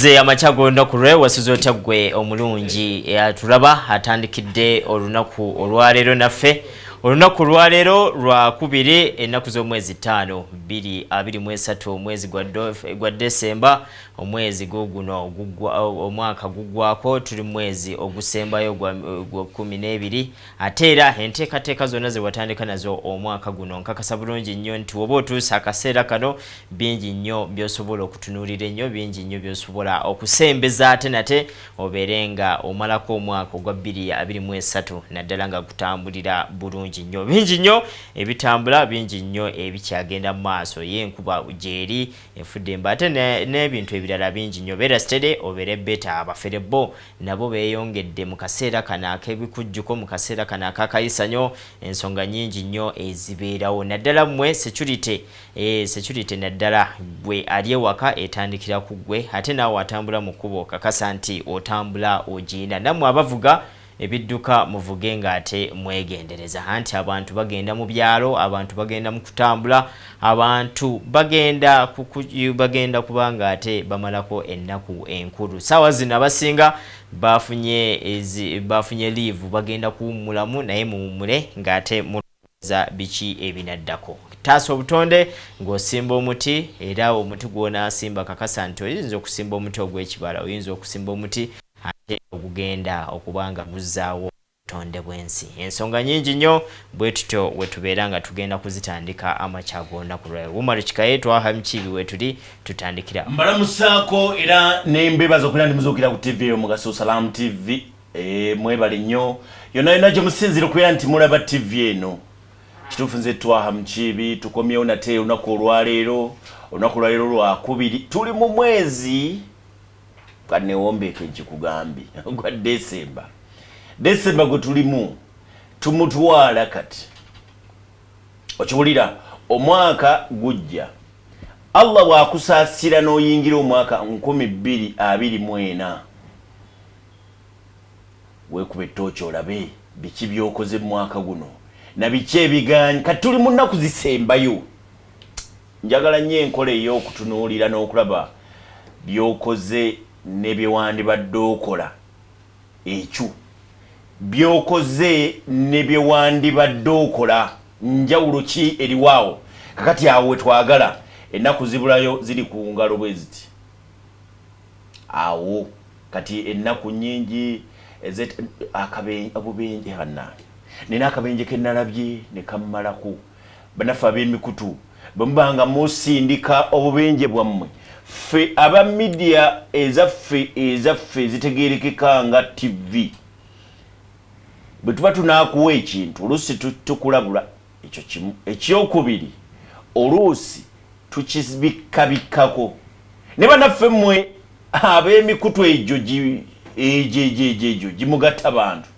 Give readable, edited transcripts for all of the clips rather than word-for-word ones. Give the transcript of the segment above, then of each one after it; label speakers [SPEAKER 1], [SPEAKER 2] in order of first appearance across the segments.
[SPEAKER 1] Nkwanirize amakya g'olunaku lwe wasuze otya ggwe omulungi atulaba atandikidde olunaku olwaleero naffe. Olunaku olwaleero lwakubiri, ennaku z'omwezi 5, 2023, omwezi gwa Desemba, omwezi guguno omwaka guggwako, tuli mwezi ogusembayo gwa 12. Ate era enteekateeka zonna ze watandika nazo omwaka guno, nkakasa bulungi nnyo nti woba otuuse akaseera kano, bingi nnyo by'osobola okutunuulira ennyo, bingi nnyo by'osobola okusembeza ate nate obeere nga omalako omwaka ogwa 2023, naddala nga gutambulira bulungi nnyo. Bingi nnyo ebitambula, bingi nnyo ebikyagenda mu maaso. Ye enkuba gyeri efudde mba, ate n'ebintu ebirala bingi nnyo. Beera steady, obeere better. Abafere bo nabo beeyongedde mu kaseera kano ak'ebikujjuko, mu kaseera kano ak'akayisanyo. Ensonga nnyingi nnyo ezibeerawo, naddala mmwe security, security, naddala gwe ali ewaka, etandikira ku ggwe. Ate naawe atambula mu kkubo, kakasa nti otambula ogiina. Nammwe abavuga ebidduka, muvuge ng'ate mwegendereza, anti abantu bagenda mu byalo, abantu bagenda mu kutambula, abantu bagenda kubanga ate bamalako ennaku enkulu. Saawa zino abasinga bafunye leave, bagenda kuwummulamu, naye muwummule ng'ate mulowooza biki ebinaddako. Taasa obutonde ng'osimba omuti, era omuti gw'onaasimba kakasa nti oyinza okusimba omuti ogw'ekibala, oyinza okusimba omuti ate ogugenda okuba nga guzzaawo obutonde bw'ensi. Ensonga nyingi nnyo bwe tutyo we tubeera nga tugenda kuzitandika amakya g'olunaku lwayo. Umar Kikaye, Twaha Mukiibi, wetuli tutandikira.
[SPEAKER 2] Mbalamusaako era nembebaza okubeera ndi muzuukira ku TV eyo Mugaso Salam TV. Mwebale nnyo yonna yonna gye musinzira okubeera nti mulaba TV eno. Kituufu, nze Twaha Mukiibi. Tukomyewo nate olunaku olwaleero. Olunaku olwaleero lwakubiri, tuli mu mwezi kanewombeeke nkikugambye gwa Desemba. Desemba gwe tulimu tumutwala kati okiwulira, omwaka gujja. Allah bw'akusaasira n'oyingira omwaka 2024, weekuba ettooki olabe biki by'okoze mu mwaka guno na biki ebiganyi. Kati tuli mu nnaku zisembayo. Njagala nnyo enkola ey'okutunuulira n'okulaba by'okoze ne bye wandibadde okola. Ekyo by'okoze ne bye wandibadde okola, njawulo ki eriwaawo? Kakati awo wetwagala. Ennaku zibulayo ziri ku ngalo bwe ziti awo. Kati ennaku nnyingi, obubenje bannange, nina akabenje ke nalabye ne kammalako. Bannaffe ab'emikutu, bwe muba nga musindika obubenje bwammwe, ffe aba media ezaffe ezitegerekeka nga TV, bwe tuba tunaakuwa ekintu, oluusi tukulabula. Ekyo kimu. Ekyokubiri, oluusi tukibikkabikkako. Ne bannaffe mmwe ab'emikutu egyo egyo egyo egyo egyo gimugatta bantu,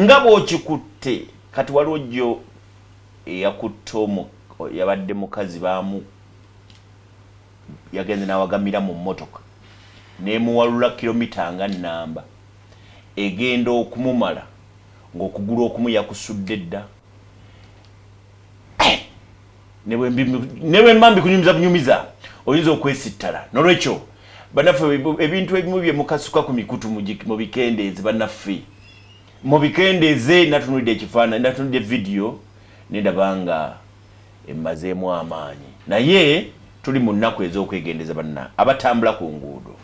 [SPEAKER 2] nga bw'okikutte kati, waliwo jjo eyakutte, yabadde mukazi, baamu yagenze n'awagamira mu mmotoka n'emuwalula kilomita nga nnamba, egenda okumumala ng'okugulu okumu yakusudde dda. Ne bwe mba mbikunyumiza bunyumiza, oyinza okwesittala. Nolwekyo bannaffe, ebintu ebimu bye mukasuka ku mikutu mubikendeeze. Bannaffe, mubikendeeze. Natunulidde ekifaananyi, natunulidde vidiyo, nendaba nga emazeemu amaanyi. Naye tuli mu nnaku ez'okwegendeza, banna abatambula ku nguudo.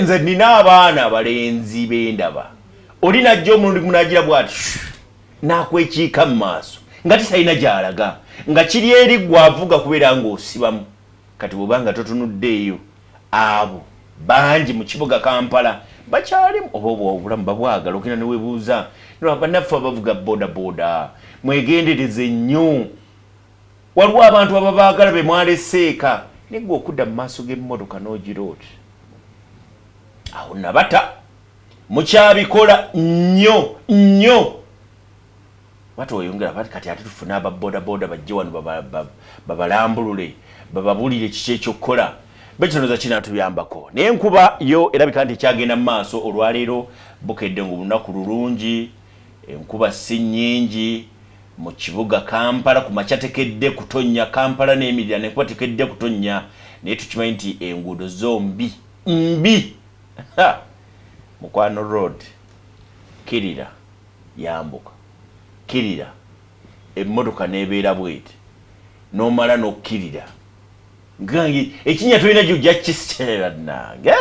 [SPEAKER 2] Nze nina abaana abalenzi bendaba, oli najja omulundi gumu nagira bwati nakwekiika mu maaso nga titalina gyalaga, nga kiri eri gwavuga kubeera ng'osibamu. Kati bwobanga totunuddeeyo, abo bangi mu kibuga Kampala bakyalimu oba obwo obulamu babwagala. Ogenda newebuuza, bannaffe abavuga boda boda, mwegendereze nnyo. Waliwo abantu ababaagala be mwaleseeka, naye gwe okudda mu maaso g'emmotoka n'ogira oti awo nabata. Mukyabikola nnyo nnyo. Batweyongera bati kati ate tufune aba boda boda bajje wano babalambulule, bababulire kiki ekyokukola. Bekinoza kinatuyambako. Naye enkuba yo erabika nti ekyagenda mu maaso. Olwaleero bukedde nga olunaku lulungi, enkuba si nnyingi mu kibuga Kampala. Ku makya tekedde kutonnya. Kampala n'emiriraano enkuba tekedde kutonnya, naye tukimanyi nti enguudo zombi. Mbi. Mukwano road kirira yambuka kirira emmotoka n'ebeera bweti n'omala n'okkirira ngange ekinya tolina gyojja kiseera nange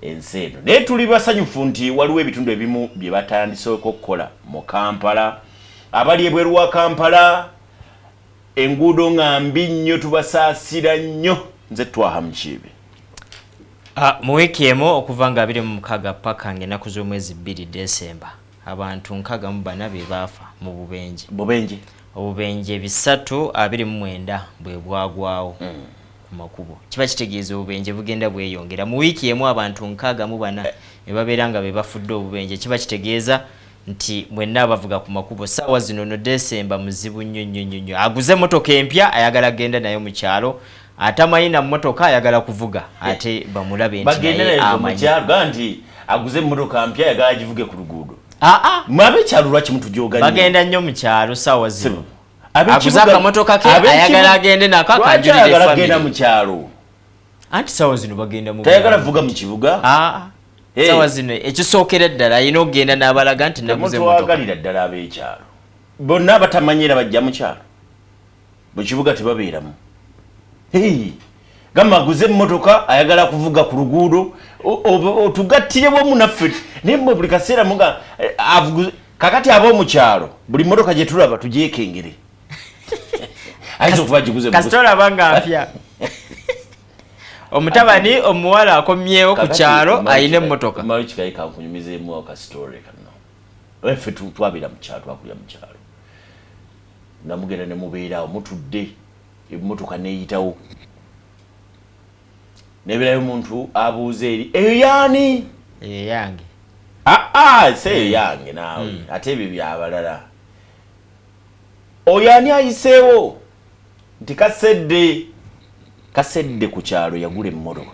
[SPEAKER 2] ensi eno. Naye tuli basanyufu nti waliwo ebitundu ebimu bye batandiseeko okukola mu Kampala. Abali ebweru wa Kampala enguudo nga mbi nnyo, tubasaasira nnyo. Nze Twaha Mukiibi.
[SPEAKER 1] Mu wiiki emu okuva nga 26 paka ng'ennaku z'omwezi 2 Desemba, abantu 64 be baafa mu bubenje.
[SPEAKER 2] Bubenje.
[SPEAKER 1] Obubenje 329 bwe bwagwawo ku makubo. Kiba kitegeeza obubenje bugenda bweyongera. Mu wiiki emu abantu 64 ne babeera nga be bafudde obubenje. Kiba kitegeeza nti mwenna abavuga ku makubo ssaawa zino no Desemba muzibu nnyo nnyo nnyo nnyo. Aguze emmotoka empya ayagala genda nayo mu kyalo, atamanyi na mmotoka ayagala kuvuga ate bamulabe nti naye amanyi.
[SPEAKER 2] Nti aguze emmotoka mpya ayagala agivuge ku luguudo. Mwe ab'ekyalo lwaki mutujooga nnyo?
[SPEAKER 1] Bagenda nnyo mu kyalo ssaawa zino. Aguze akamotoka ke ayagala agende nako akanjulire family.
[SPEAKER 2] Agenda mu kyalo.
[SPEAKER 1] Anti ssaawa zino bagenda mu
[SPEAKER 2] tayagala kuvuga mu kibuga.
[SPEAKER 1] Ssaawa zino ekisookera ddala alina okugenda n'abalaga nti naguze emmotoka.
[SPEAKER 2] Temutwagalira ddala ab'ekyalo. Bonna abatamanyi era bajja mu kyalo. Mu kibuga tebabeeramu. Gamba aguze emmotoka ayagala kuvuga ku luguudo, otugattire wamu naffe. Naye mmwe buli kaseera muga kakati ab'omu kyalo buli mmotoka gye tulaba tugyekengere. Ayinza okuba agiguze.
[SPEAKER 1] Kasita olaba nga mpya. Omutabani omuwala akomyewo ku kyalo ayina emmotoka.
[SPEAKER 2] Mali kikayi kankunyumizeemu akasitore kano. Ffe twabeera mu kyalo, twakulira mu kyalo. Nga mugenda ne mubeeraawo mutudde emmotoka n'eyitawo. Nebeerayo omuntu abuuza eri, eyo yaani?
[SPEAKER 1] Eyo yange.
[SPEAKER 2] Si eyo yange naawe, ate ebyo byabalala. Oyo ani ayiseewo? Nti Kasedde. Kasedde ku kyalo yagula emmotoka.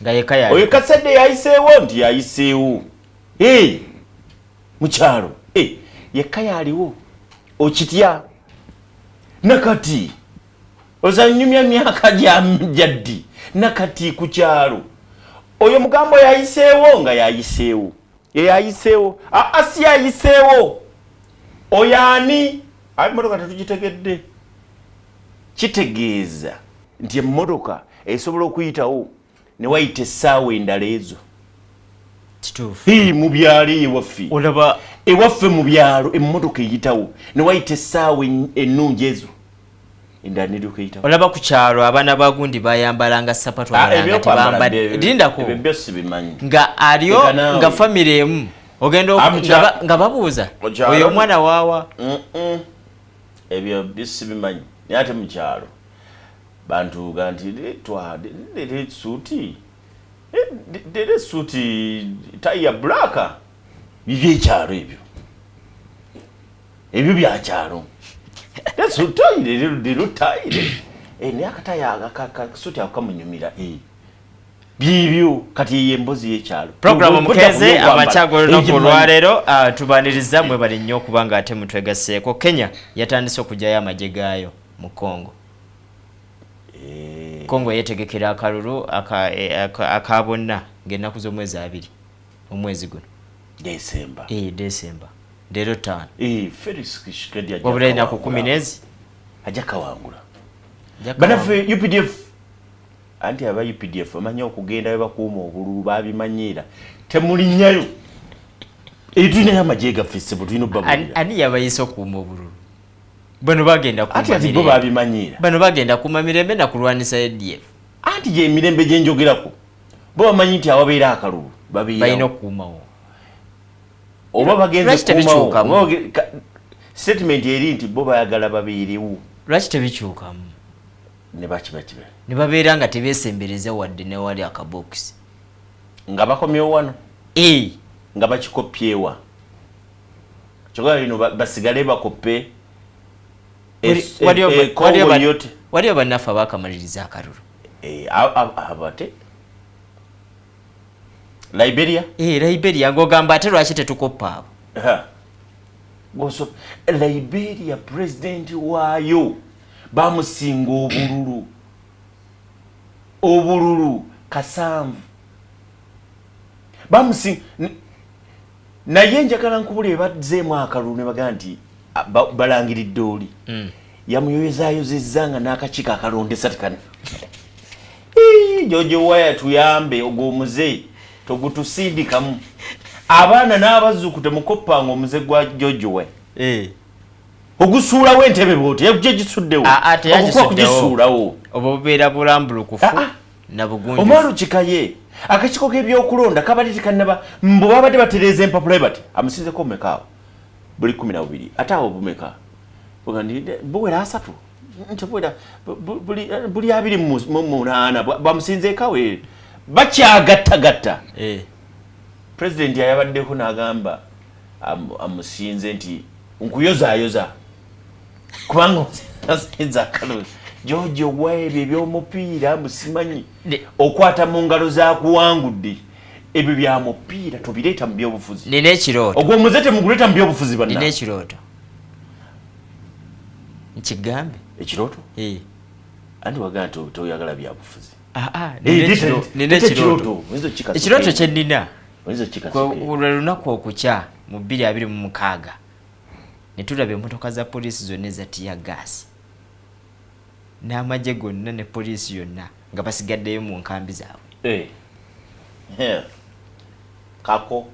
[SPEAKER 1] Nga yekka yali.
[SPEAKER 2] Oyo Kasedde yayiseewo? Nti yayiseewo. Mu kyalo. Yekka yaliwo. Okitya. Nakati ozanyumya myaka jaddi. Nakati ku kyalo. Oyo mugambo yayiseewo nga yayiseewo. Ye yayiseewo. Si yayiseewo. Oyo ani? Ayi emmotoka tetugitegedde. Kitegeeza nti emmotoka esobola okuyitawo ne wayita essaawa endala ezo.
[SPEAKER 1] Kituufu.
[SPEAKER 2] Mu byalo ewaffe.
[SPEAKER 1] Olaba
[SPEAKER 2] ewaffe mu byalo emmotoka eyitawo ne wayita essaawa ennungi ezo. Endala n'eryoka eyitawo.
[SPEAKER 1] Olaba ku kyalo abaana ba gundi bayambalanga ssapatu abalala nga tebambadde. Lindako.
[SPEAKER 2] Ebyo byo sibimanyi.
[SPEAKER 1] Nga aliyo nga famire emu. Ogenda nga babuuza oyo omwana waawa.
[SPEAKER 2] Ebyo byo sibimanyi. Naye ate mu kyalo bantu ga nti suuti. Leero suuti tayi ya black. Bibyo ekyalo ebyo. Ebyo bya kyalo. Leero tayi. Naye akatayi akasuuti ako kamunyumira. Bibyo kati eyo emboozi y'ekyalo.
[SPEAKER 1] Programu Mukeze amakya g'olunaku olwaleero tubaniriza mwebale nnyo okuba nga ate mutwegasseeko. Kenya yatandise okuggyayo amagye gaayo mu Congo. Congo yeetegekera akalulu aka bonna ng'ennaku z'omwezi 2 omwezi guno.
[SPEAKER 2] Desemba.
[SPEAKER 1] Desemba. Leero 5.
[SPEAKER 2] Felix Tshisekedi ajja
[SPEAKER 1] wabula ennaku 10 n'ezi.
[SPEAKER 2] Ajja kawangula. Bannaffe UPDF anti aba UPDF bamanyi okugenda we bakuuma obululu babimanyiira. Temulinnyayo. Tulinayo amagye gaffe ssebo tulina obbabuulira.
[SPEAKER 1] Ani yabayise okuuma obululu? Bano bagenda
[SPEAKER 2] kuuma mirembe. Anti bo babimanyiira.
[SPEAKER 1] Bano bagenda kuuma mirembe na kulwanisa ADF.
[SPEAKER 2] Anti gye mirembe gye njogerako. Bo bamanyi nti awabeera akalulu babeerawo.
[SPEAKER 1] Balina okukuumawo.
[SPEAKER 2] Oba bagenze kukuumawo. Statement eri nti bo baagala babeerewo.
[SPEAKER 1] Lwaki tebikyukamu?
[SPEAKER 2] Ne bakibakiba.
[SPEAKER 1] Ne babeera nga tebeesembereza wadde ne wali akabokisi.
[SPEAKER 2] Nga bakomyewo wano? Nga bakikopyewa. Kyokka bino basigale bakoppe.
[SPEAKER 1] Waliyo bannaffe abaakamaliriza akalulu.
[SPEAKER 2] Abate Liberia?
[SPEAKER 1] Liberia ng'ogamba ate lwaki tetukoppa abo?
[SPEAKER 2] Liberia president waayo bamusinga obululu. Obululu 7. Bamusinga naye njagala nkubula bazzeemu akalulu ne bagamba nti balangiridde oli. Yamuyozaayozezza nga n'akakiiko akalondesa tekana. George Weah tuyambe, ogwo omuze togutusindikamu. Abaana n'abazzukulu temukoppanga omuze gwa George Weah. Ogusuulawo entebe bw'oti, yagye gisuddewo. Okukuba kugisuulawo.
[SPEAKER 1] Obwo bubeera bulambulukufu na bugunjufu.
[SPEAKER 2] Omwalo kikaye akakiiko k'ebyokulonda kabadde tekannaba, mbu babadde batereeza empapula bati amusinzeko mumeka awo buli 12, ate awo bumeka buwera 30, nti buwera buli 28 bamusinzeeko awo bakyagattagatta. Pulezidenti ayabaddeko n'agamba amusinze nti nkuyozaayoza kubanga osinze akalulu. George Weah, ebyo ebyomupiira musimanyi okwata mu ngalo zakuwangudde, ebyo bya mupiira tobireeta mu byobufuzi.
[SPEAKER 1] Nina ekirooto.
[SPEAKER 2] Ogwo omuze temuguleeta mu byobufuzi banna.
[SPEAKER 1] Nina ekirooto, nkigambe?
[SPEAKER 2] Ekirooto? Anti wagamba nti toyagala byabufuzi.
[SPEAKER 1] Nina ekirooto. Ekirooto kyenina lwe lunaku okukya mu 2026 ne tulaba emmotoka za poliisi zonna eza tear gas n'amagye gonna ne poliisi yonna nga basigaddeyo mu nkambi zaabwe.
[SPEAKER 2] Kako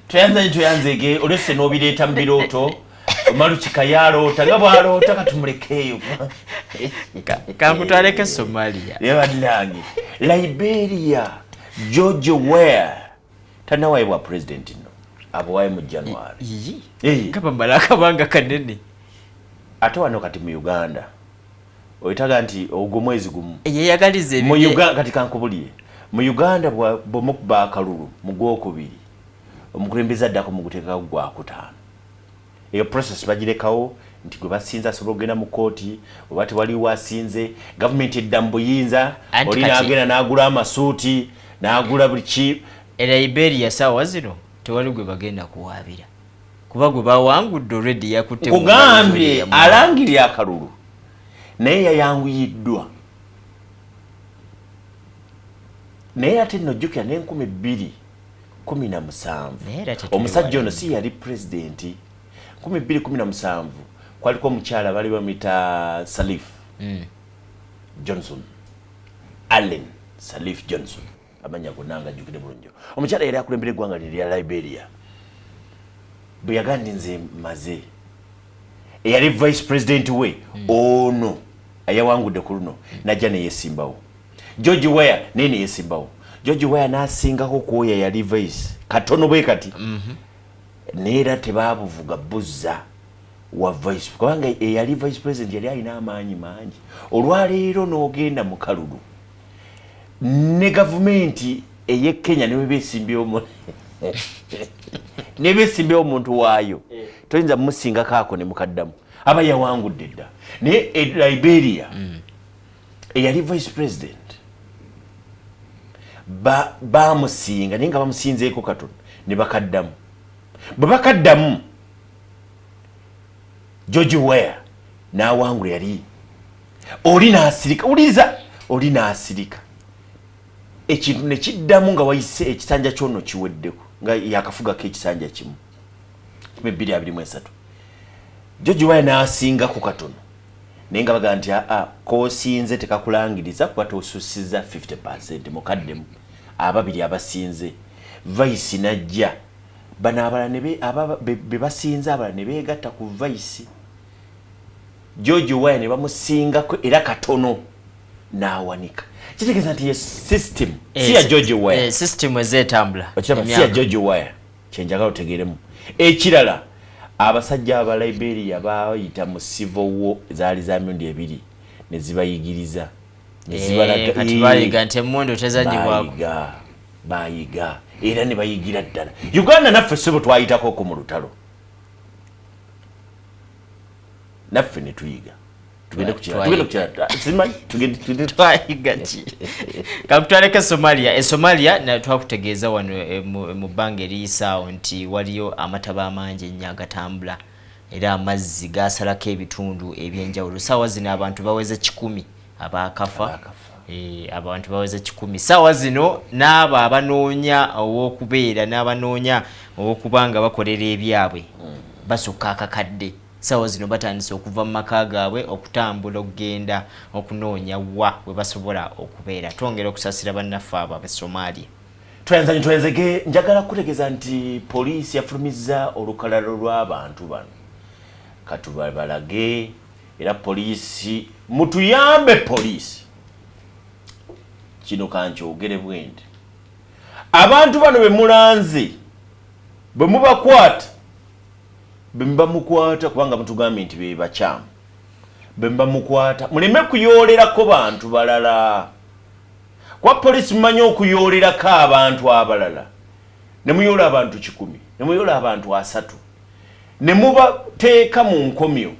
[SPEAKER 2] tweyanzanye, tweyanzege olwese n'obireeta mu birooto. Omalukika yaloota nga bwaloota, katumulekeeyo.
[SPEAKER 1] Kankutwaleko e Somalia.
[SPEAKER 2] Bannange, Liberia, George Weah tanawaye bwa president nno, abuwaye mu January.
[SPEAKER 1] Kabamala akabanga kanene.
[SPEAKER 2] Ate wano kati mu Uganda oyitaga nti ogwo mwezi gumu.
[SPEAKER 1] Yeyagaliza.
[SPEAKER 2] Mu Uganda kati kankubulire, mu Uganda bwemukuba akalulu mu gwokubiri, omukulembeze addako muguteekako gwakutaano. Eyo process bagirekawo nti gwe basinze asobola okugenda mu kooti, oba tewaliwo asinze, gavumenti edda mu buyinza. Oli n'agenda n'agula amasuuti n'agula buli ki.
[SPEAKER 1] E Liberia saawa zino tewali gwe bagenda kuwaabira kuba gwe bawangudde already yakutte.
[SPEAKER 2] Kugambye alangirye akalulu naye yayanguyiddwa. Naye ate nno jjukira n'2017 omusajja ono si yali pulezidenti? 2017 kwaliko omukyala bali bamuyita Sirleaf Johnson, Ellen Sirleaf Johnson, amanya gonna nga ajjukire bulungi. Omukyala yali akulembera eggwanga lye lya Liberia. Bwe yagaa nti nze maze, eyali vice president we ono ayawangudde ku luno najja neyesimbawo, George Weah naye neyesimbawo. George Weah n'asingako ku oyo eyali vice katono bwe kati. Naye era tebabuvuga buzza wa vice kubanga eyali vice president yali alina amaanyi mangi. Olwaleero n'ogenda mu kalulu ne gavumenti ey'e Kenya nebeesimbyewo omuntu waayo, toyinza mumusingako ako ne mukaddamu, aba yawangudde dda. Naye e Liberia eyali vice president bamusinga naye nga bamusinzeeko katono ne bakaddamu. Bwe bakaddamu, George Weah n'awangula, yali oli n'asirika. Uliza, oli n'asirika, ekintu ne kiddamu nga wayise ekisanja kyono kiweddeko, nga yakafugako ekisanja kimu, 2023, George Weah n'asingako katono naye nga bagaa nti aa, kosinze tekakulangiriza kuba tosusiza 50%, mukaddemu ababiri abasinze. Vice najja, bano abalala be basinze abalala ne beegatta ku vice. George Weah ne bamusingako era katono n'awanika. Kitegeeza nti ye system si ya George Weah.
[SPEAKER 1] System ezeetambula.
[SPEAKER 2] Okiraba, si ya George Weah. Kyenjagala otegeeremu. Ekirala, abasajja aba Liberia bayita mu civil war zaali za mirundi ebiri ne zibayigiriza ne zibalaga.
[SPEAKER 1] Kati bayiga nti emmundu tezanyibwako.
[SPEAKER 2] Bayiga, bayiga era ne bayigira ddala. Uganda naffe sebo twayitakoko mu lutalo, naffe ne tuyiga. Tugende ku kirala, tugende ku kirala, simanyi tugende.
[SPEAKER 1] Twayiga ki? Kakutwaleko Somalia. E Somalia na twakutegeeza wano mu bbanga eriyisaawo nti waliyo amataba amangi ennyo agatambula era amazzi gasalako ebitundu ebyenjawulo. Saawa zino abantu baweze 100 abaakafa.
[SPEAKER 2] Abaakafa.
[SPEAKER 1] Abantu baweze 100 saawa zino, n'abo abanoonya ow'okubeera n'abanoonya ow'okuba nga bakolera ebyabwe basukka akakadde. Saawa zino batandise okuva mu maka gaabwe okutambula okugenda okunoonya wa we basobola okubeera. Twongera okusasira bannaffe abo ab'e Somalia.
[SPEAKER 2] Twenzanyi twenzege, njagala kukutegeeza nti poliisi yafulumizza olukalala lw'abantu bano, katubabalage. Era poliisi mutuyambe, poliisi kino kankyogere bwendi, abantu bano be mulanze bwe mubakwata, bwe muba mukwata, kubanga mutugambye nti be bakyamu, bwe muba mukwata muleme kuyoolerako bantu balala, kuba poliisi mumanyi okuyoolerako abantu abalala, ne muyoola abantu 100, ne muyoola abantu 30, ne mubateeka mu nkomyo,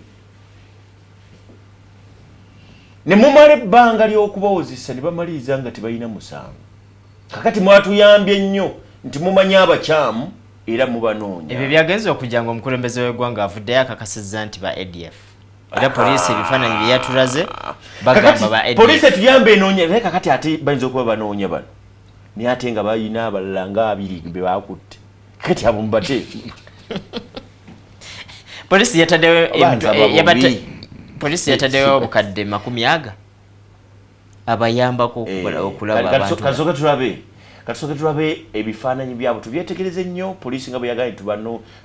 [SPEAKER 2] ne mumala ebbanga ly'okubawozesa, ne bamaliriza nga tebalina musango. Kakati mwatuyambye nnyo nti mumanyi abakyamu era mubanoonya.
[SPEAKER 1] Ebyo byagenze okujja nga omukulembeze w'eggwanga avuddeyo akakasizza nti ba ADF, era poliisi ebifaananyi bye yatulaze bagamba ba ADF.
[SPEAKER 2] Poliisi etuyambe enoonya, naye kakati ate bayinza okuba banoonya bano, naye ate nga balina abalala nga 20 be bakutte. Kakati abo mubate.
[SPEAKER 1] Poliisi yataddewo
[SPEAKER 2] Oba nzaba bubi.
[SPEAKER 1] Poliisi yataddewo obukadde 20 abayambako okulaba abantu.
[SPEAKER 2] Katusooke tulabe ebifaananyi byabwe, tubyetegereze nnyo. Poliisi nga bwe yagambye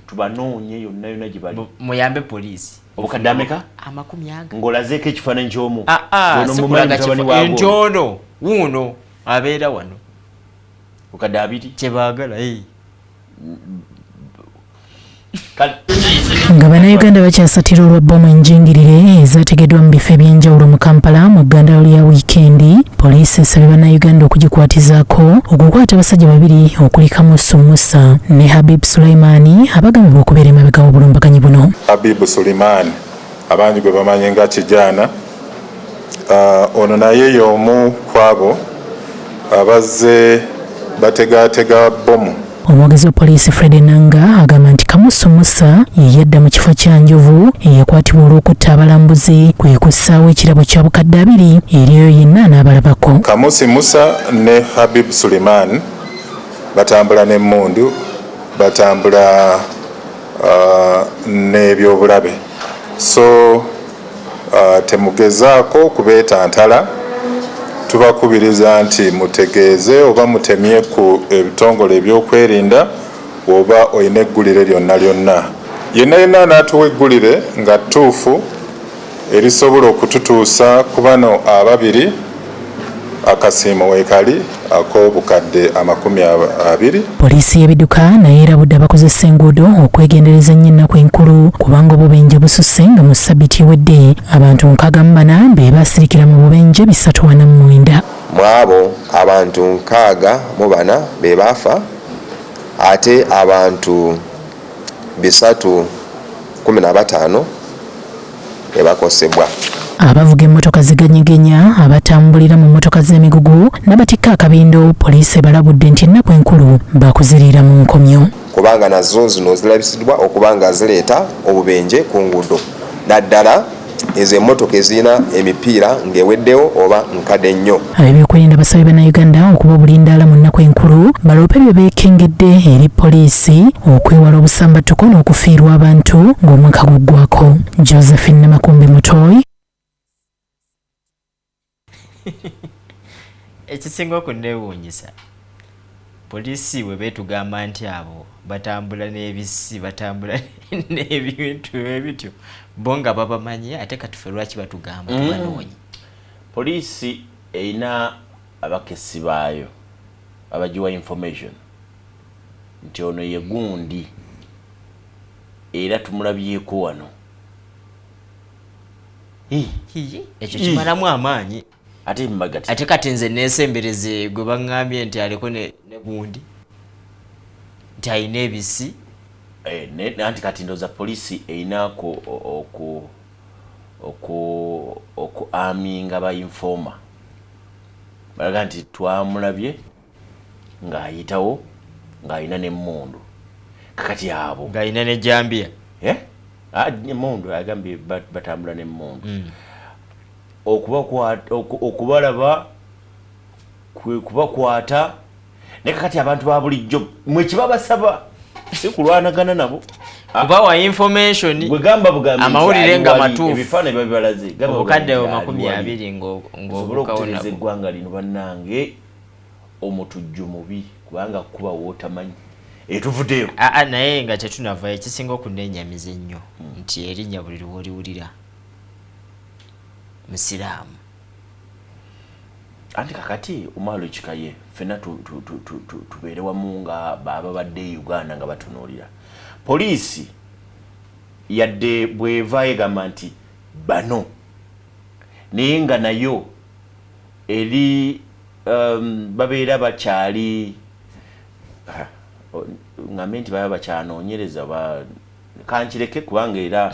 [SPEAKER 2] tubanoonye yonna yonna gye bali.
[SPEAKER 1] Muyambe poliisi.
[SPEAKER 2] Obukadde ameka?
[SPEAKER 1] 20.
[SPEAKER 2] Ng'olazeeko ekifaananyi ky'omu.
[SPEAKER 1] Ah, ah,
[SPEAKER 2] Ono
[SPEAKER 1] si
[SPEAKER 2] mumanyi
[SPEAKER 1] kulaga
[SPEAKER 2] mutabani
[SPEAKER 1] kifo.
[SPEAKER 2] wa Golo.
[SPEAKER 1] Nti ono wuuno abeera wano.
[SPEAKER 2] Obukadde 20.
[SPEAKER 1] Kyebaagala.
[SPEAKER 3] Nga bannayuganda bakyasatira olwa bbomu enjingirire ezaategeddwa mu bifo eby'enjawulo mu Kampala mu ggandalo lya wiikendi, poliisi esabye bannayuganda okugikwatizaako okukwata abasajja babiri okuli Kamusu Musa ne Habib Sulaimani abagambibwa okubeera emabega w'obulumbaganyi buno.
[SPEAKER 4] Habibu Suleiman, abangi gwe bamanyi nga Kijaana, ono naye y'omu ku abo abazze bategaatega bbomu.
[SPEAKER 3] Omwogezi wa poliisi Fred Enanga agamba nti Kamusu Musa ye yadda mu kifo kya Njovu eyakwatibwa olw'okutta abalambuzi, kwe kussaawo ekirabo kya bukadde 20 eri oyo yenna anaabalabako.
[SPEAKER 4] Kamusi Musa ne Habib Suleiman batambula n'emmundu, batambula n'ebyobulabe, so temugezaako kubeetantala. Tubakubiriza nti mutegeeze oba mutemye ku ebitongole ebyokwerinda oba olina eggulire lyonna lyonna. Yenna yenna anaatuwa eggulire nga ttuufu erisobola okututuusa ku bano ababiri, akasiimo weekali ak'obukadde 20.
[SPEAKER 3] Poliisi y'ebidduka naye erabudde abakozesa enguudo okwegendereza ennyo ennaku enkulu, kubanga obubenje bususse, nga mu sabbiiti ewedde abantu 64 be baasirikira mu bubenje 349.
[SPEAKER 5] Mu abo abantu 64 be baafa, ate abantu 315 ne bakosebwa.
[SPEAKER 3] Abavuga emmotoka ziganyegenya, abatambulira mu mmotoka z'emigugu n'abatikka akabindo, poliisi ebalabudde nti ennaku enkulu bakuziriira mu nkomyo.
[SPEAKER 5] Kubanga nazo zino zirabisiddwa okuba nga zireeta obubenje ku nguudo, naddala ezo emmotoka ezirina emipiira ng'eweddewo oba nkadde nnyo.
[SPEAKER 3] Ab'ebyokwerinda basabye bannayuganda okuba obulindaala mu nnaku enkulu, baloope bye beekengedde eri poliisi okwewala obusambattuko n'okufiirwa abantu ng'omwaka guggwako. Josephine Namakumbi Mutoyi.
[SPEAKER 1] Ekisinga okunneewuunyisa, poliisi bwe beetugamba nti abo batambula n'ebisi, batambula n'ebintu ebityo, bo nga babamanyi, ate kati ffe lwaki batugamba tubanoonye?
[SPEAKER 2] Poliisi erina abakessi baayo abagiwa information nti ono ye gundi era tumulabyeko wano.
[SPEAKER 1] Ekyo kimalamu amaanyi.
[SPEAKER 2] Ate mbagati.
[SPEAKER 1] Ate kati nze neesembereze gwe baŋŋambye nti aliko ne gundi, nti alina ebisi.
[SPEAKER 2] Anti kati ndowooza poliisi erina oku arminga ba informer, balaga nti twamulabye ng'ayitawo ng'alina n'emmundu. Kakati abo
[SPEAKER 1] ng'alina ne jambiya.
[SPEAKER 2] Eh? Ah, emmundu agambye batambula n'emmundu. Okubalaba. Kwe kubakwata. Naye kakati abantu ba bulijjo mwe kibabasaba si kulwanagana nabo,
[SPEAKER 1] kubawa information,
[SPEAKER 2] gwe gamba bugambi
[SPEAKER 1] amawulire nga matuufu,
[SPEAKER 2] ebifaananyi babibalaze,
[SPEAKER 1] obukadde 20
[SPEAKER 2] ng'osobole okutereeza eggwanga lino. Bannange, omutujju mubi kubanga kuba wootamanyi etuvuddeyo.
[SPEAKER 1] Naye nga tetunava, ekisinga okunenyamiza ennyo nti erinnya buli lwoliwulira musiraamu.
[SPEAKER 2] Anti kakati omwalo ekikaye ffenna tubeere wamu nga babadde e Uganda nga batunuulira poliisi, yadde bwevaayo egamba nti bano, naye nga nayo eri babeera bakyali, ngambe nti baba bakyanoonyereza. Kankireke, kubanga era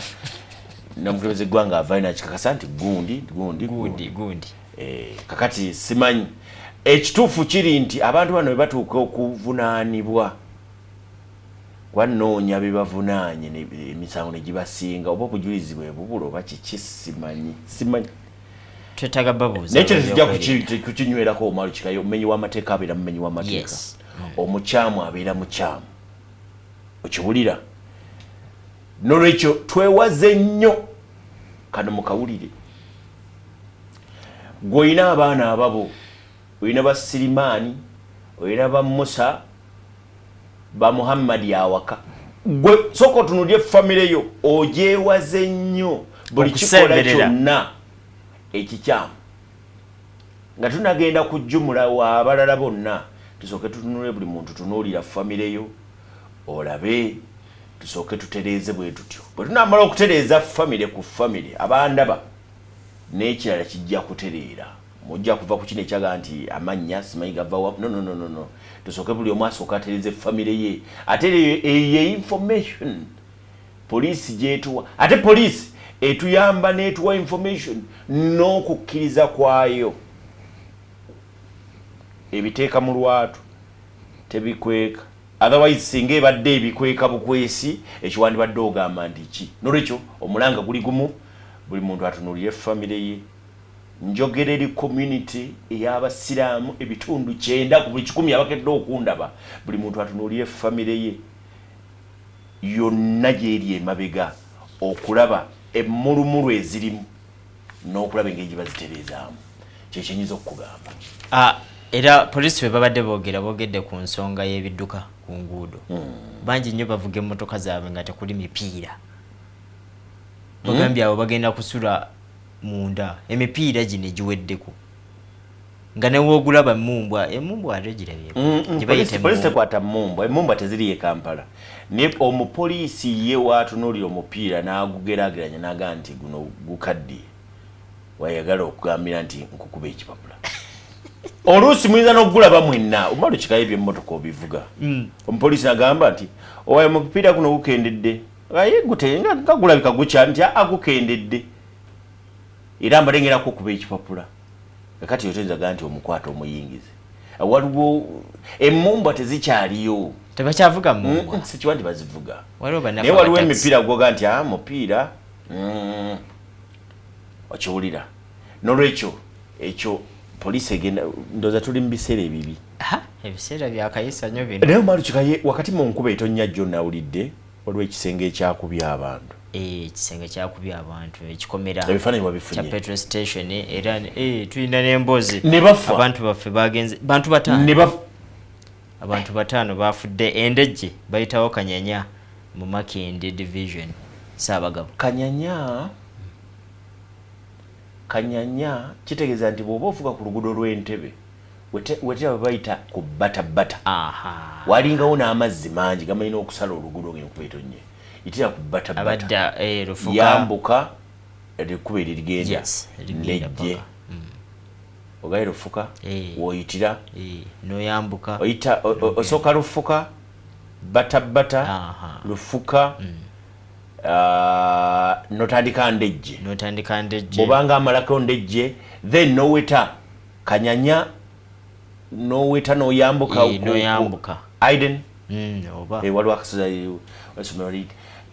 [SPEAKER 2] nomukulembeze eggwanga avaayo nakikakasa nti gundi gundi
[SPEAKER 1] gundi gundi.
[SPEAKER 2] Kakati simanyi ekituufu kiri nti abantu bano bwe batuuka okuvunaanibwa, kwanoonya be bavunaanye, emisango ne gibasinga, oba obujulizi bwe bubula oba kiki, simanyi, simanyi.
[SPEAKER 1] Twetaaga babuuza.
[SPEAKER 2] Naye kyo tetujja kukinywerako. Omwalo kikayo, omumenyi w'amateeka abeera mumenyi w'amateeka, omukyamu abeera mukyamu, okiwulira? Nolwekyo twewaze nnyo kano mukawulire. Gweolina abaana ababo, olina ba Sirimaani, olina ba Musa, ba Muhammadi awaka, gwe sooka otunulye famire yo, ogyewaze nnyo buli kikola kyonna ekikyamu. Nga tunagenda kujjumula wa abalala bonna, tusooke tutunule buli muntu, tunuulira famire yo olabe, tusooke tutereeze bwe tutyo. Bwe tunamala okutereeza famire ku famire, abandaba n'ekirala kijja kutereera. Mujja kuva ku kino ekyaga nti amannya simanyi gava wa. No, no, no, no, no. Tusooke buli omu asooke atereeze famire ye. Ate eyo information poliisi gyetuwa, ate poliisi etuyamba n'etuwa information n'okukkiriza kwayo, ebiteeka mu lwatu, tebikweka. Otherwise singa ebadde ebikweka bukwesi, ekiwandibadde ogamba nti ki? Nolwekyo omulanga guli gumu, buli muntu atunuulire famire ye. Njogera eri community ey'abasiraamu, ebitundu 90 ku buli 100 abakedde okundaba. Buli muntu atunuulire famire ye yonna gyeri emabega, okulaba emmulumulu ezirimu n'okulaba engeri gye bazitereezaamu. Kyekyenyinza okukugamba.
[SPEAKER 1] Era poliisi bwe babadde boogera, boogedde ku nsonga y'ebidduka ku nguudo. Bangi nnyo bavuga emmotoka zaabwe nga tekuli mipiira. Bagambye abo bagenda kusula munda, emipiira gino egiweddeko nga newoogulaba emumbwa, emumbwa ate girabye.
[SPEAKER 2] Poliisi tekwata mumbwa, emumbwa teziriyo e Kampala. Naye omupoliisi ye watunuulira omupiira n'agugerageranya n'agaa nti guno gukaddiye, wayagala okugambira nti nkukuba ekipapula. Oluusi muyinza n'okugulaba mwenna, omala okikayo ebyemmotoka obivuga. Omupoliisi agamba nti owaye omupiira guno gukendedde, aye gute nga gulabika gukya, nti aa, gukendedde, era mbalengerako okuba ekipapula. Kakati otoyinza gaa nti omukwata omuyingize. Waliwo emumbwa tezikyaliyo.
[SPEAKER 1] Tebakyavuga mumbwa?
[SPEAKER 2] Sikiwa nti bazivuga, naye waliwo emipiira gwoga nti a mupiira, okiwulira? Nolwekyo ekyo poliisi egenda, ndowooza tuli mu biseera ebibi.
[SPEAKER 1] Ebiseera byakayisa nnyo bino.
[SPEAKER 2] Naye omalu kikaye, wakati mu nkuba etonnya jjo nawulidde waliwo ekisenge ekyakubye abantu.
[SPEAKER 1] Ekisenge kyakubye abantu, ekikomera.
[SPEAKER 2] Ebifaananyi wabifunye?
[SPEAKER 1] Kya petrol station. Era tulina n'emboozi.
[SPEAKER 2] Ne bafa.
[SPEAKER 1] Abantu baffe bagenze, bantu 5.
[SPEAKER 2] Ne bafa.
[SPEAKER 1] Abantu 5 bafudde. Endejje bayitawo Kanyanya mu Makindye Division, Saabagabo.
[SPEAKER 2] Kanyanya, Kanyanya kitegeeza nti bw'oba ofuga ku luguudo lw'Entebe, wetera bwe bayita ku Bbatabata, walingawo n'amazzi mangi gamalina okusala oluguudo ng'enkuba etonnye. Yitira ku Bbatabata, yambuka ekkubo eririgenda Ndejje, ogaye Lufuka woyitira.
[SPEAKER 1] Noyambuka.
[SPEAKER 2] Oyita osooka Lufuka, Bbatabata, Lufuka, notandika Ndejje.
[SPEAKER 1] Notandika Ndejje.
[SPEAKER 2] Bwobanga amalako Ndejje, then noweta Kanyanya, noweta noyambuka.
[SPEAKER 1] Noyambuka.
[SPEAKER 2] Aiden.
[SPEAKER 1] Oba
[SPEAKER 2] waliwo akasozi, essomero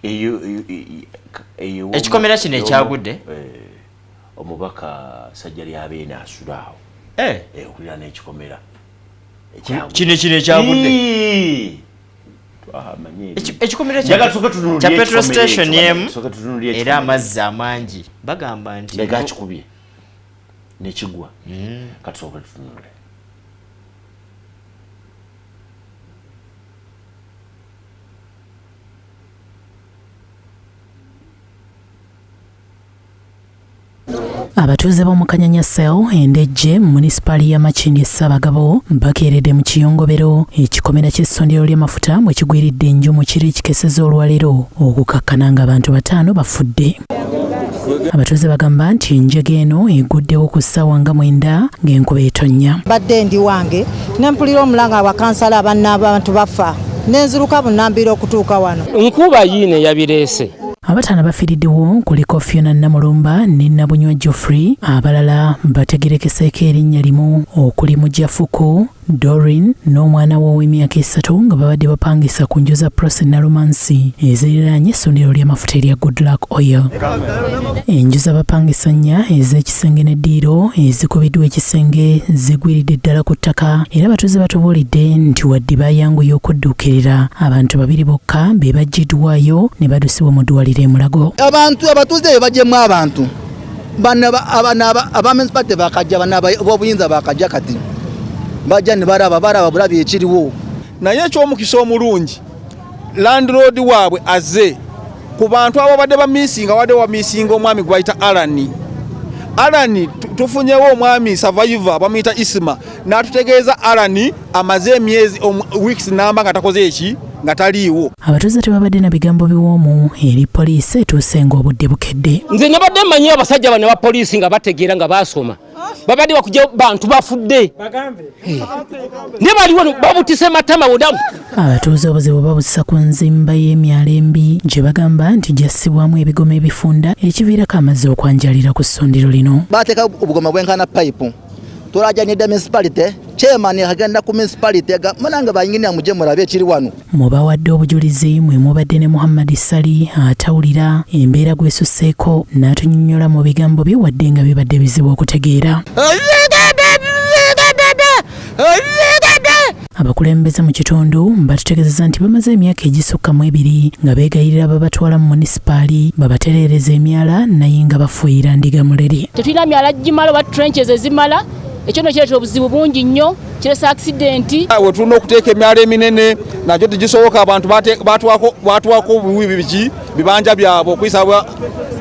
[SPEAKER 2] eyo.
[SPEAKER 1] Ekikomera kino ekyagudde.
[SPEAKER 2] Omubaka Sajja Lyabeene asula awo. Okuliraana ekikomera.
[SPEAKER 1] Kino ekyagudde. Ekikomera kya petrol station emu era amazzi amangi bagamba nti
[SPEAKER 2] gakikubye nekigwa. Katusooke tutunule.
[SPEAKER 3] Abatuuze b'omu Kanyanya Cell Endejje mu munisipaali ya Makindye Ssaabagabo bakeeredde mu kiyongobero ekikomera ky'essundiro ly'amafuta mwe kigwiridde enju mu kiro ekikeseza olwaleero okukakkana ng'abantu 5 bafudde. Abatuuze bagamba nti enjega eno eguddewo ku ssaawa nga 9 ng'enkuba etonnya.
[SPEAKER 6] Badde ndi wange ne mpulira omulanga abakansala abantu bafa ne nziruka bunnambiro okutuuka wano.
[SPEAKER 7] Nkuba yiine yabireese.
[SPEAKER 3] Abataano bafiiriddewo kuliko Fiona Namulumba ne Nabunywa Geoffrey, abalala bategerekeseeko erinnya limu okuli Mujafuku, Dorin n'omwana we ow'emyaka 3 nga babadde bapangisa ku nju za Prossy Nalumansi eziriraanye essundiro ly'amafuta erya Good Luck Oil. Enju z'abapangisa 4 ez'ekisenge n'eddiiro ezikubiddwa ekisenge zigwiridde ddala ku ttaka era abatuuze batubuulidde nti wadde bayanguye okudduukirira abantu 2 bokka be baggiddwayo ne badusibwa mu ddwaliro e Mulago.
[SPEAKER 8] Abantu abatuuze be bagyemu abantu aba municipality bakajja, b'obuyinza bakajja kati bajja ne baraba bulabi ekiriwo.
[SPEAKER 9] Naye eky'omukisa omulungi landlord waabwe azze ku bantu ababadde bamisinga, wadde wamisinga omwami gwe bayita Alani. Alani tufunyewo omwami survivor bamuyita Isma n'atutegeeza Alani amaze emyezi weeks namba nga takoze eki nga taliiwo.
[SPEAKER 3] Abatuuze tebabadde na bigambo biwoomu eri poliisi etuuse ng'obudde bukedde.
[SPEAKER 7] Nze nabadde mmanyi abasajja bano aba poliisi nga bategeera nga baasoma. Babadde bakujja bantu bafudde. Ne baliwo babutise matama wodamu.
[SPEAKER 3] Abatuuze obuzibu babussa ku nzimba y'emyalo embi gye bagamba nti gyassibwamu ebigoma ebifunda ekiviirako amazzi okwanjalira ku ssundiro lino.
[SPEAKER 8] Bateeka obugoma bwenkana payipu. Tulajanyidde municipality, chairman agenda ku municipality munange bayinginiya mujje mulabe ekiri wano.
[SPEAKER 3] Mubawadde obujulizi mwe mubadde ne Muhammad Sali atawulira embeera gwesusseeko n'atunnyonnyola mu bigambo bye wadde nga bibadde bizibu okutegeera. Abakulembeze mu kitundu batutegeezezza nti bamaze emyaka egisukka mu 2 nga beegayirira babatwala mu munisipaali babatereereza emyala naye nga bafuuyira ndiga muleri.
[SPEAKER 10] Tetulina myala gimala oba trenches ezimala, ekyo nno kireetera obuzibu bungi nnyo, kireesa accident.
[SPEAKER 9] We tulina okuteeka emyala eminene nagyo tegisoboka, abantu batwako obuwi biki bibanja byabwe okuyisa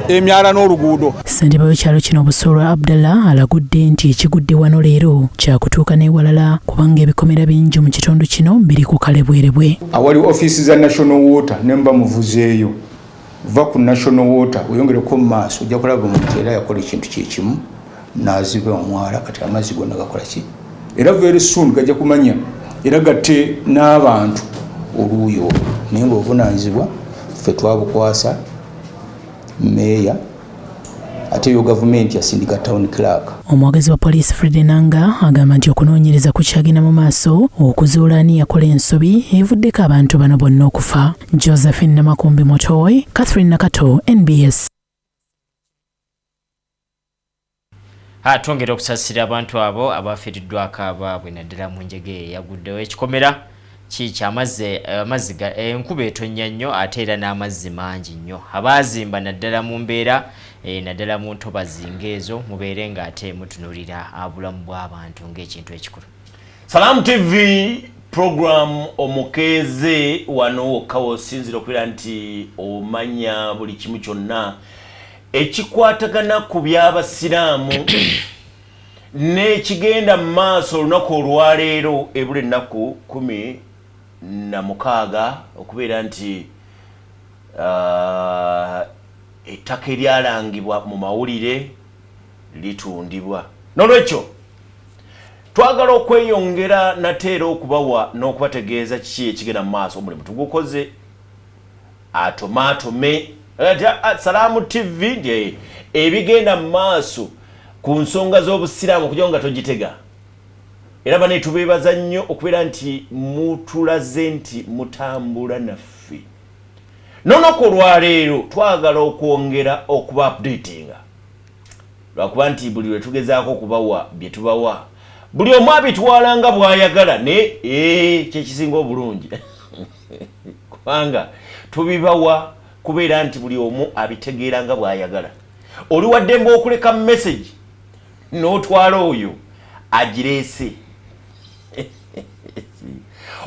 [SPEAKER 9] emyala n'oluguudo.
[SPEAKER 3] Ssentebe w'ekyalo kino Busolwa Abdallah alagudde nti ekigudde wano leero kyakutuuka n'ewalala kubanga ebikomera bingi mu kitundu kino biri ku kalebwerebwe.
[SPEAKER 11] Awali ofiisi za National Water ne mba muvuzeeyo, va ku National Water oyongereko mu maaso ojja kulaba omuntu era yakola ekintu kyekimu n'aziba omwala kati amazzi gonna gakola ki, era very soon gajja kumanya era gatte n'abantu oluuyi olwo.
[SPEAKER 12] Naye ng'obuvunaanyizibwa ffe twabukwasa meeya ate yo gavumenti yasindika town clerk.
[SPEAKER 3] Omwogezi wa poliisi Fred Nanga agamba nti okunoonyereza kukyagenda mu maaso okuzuula ani yakola ensobi evuddeko abantu bano bonna okufa. Josephine Namakumbi Motoi, Catherine Nakato, NBS.
[SPEAKER 1] Twongera okusasira abantu abo abafiiriddwako abaabwe naddala mu njege eyaguddewo ekikomera amazzi enkuba etonnya nnyo ate era n'amazzi mangi nnyo. Abaazimba naddala mu mbeera naddala mu ntobazi ng'ezo mubeere ng'ate mutunuulira obulamu bw'abantu ng'ekintu ekikulu.
[SPEAKER 2] Salaam TV program omukeeze wano wokka w'osinziira okubeera nti omanya buli kimu kyonna ekikwatagana ku by'abasiraamu n'ekigenda mu maaso olunaku olwaleero ebula ennaku 16 okubeera nti ettaka eryalangibwa mu mawulire litundibwa. N'olwekyo twagala okweyongera nate era okubawa n'okubategeeza kiki ekigenda mu maaso. Omulimu tugukoze atomaatome Salaamu TV nti ebigenda mu maaso ku nsonga z'obusiraamu okugira nga togitega. Era bane tubeebaza nnyo okubeera nti mutulaze nti mutambula naffe. N'olunaku olwaleero twagala okwongera okuba updatinga, lwakuba nti buli lwe tugezaako okubawa bye tubawa Buli omu abitwala nga bw'ayagala, naye kyekisinga obulungi kubanga tubibawa kubeera nti buli omu abitegeera nga bw'ayagala. Oli waddembe okuleka message n'otwala oyo agireese.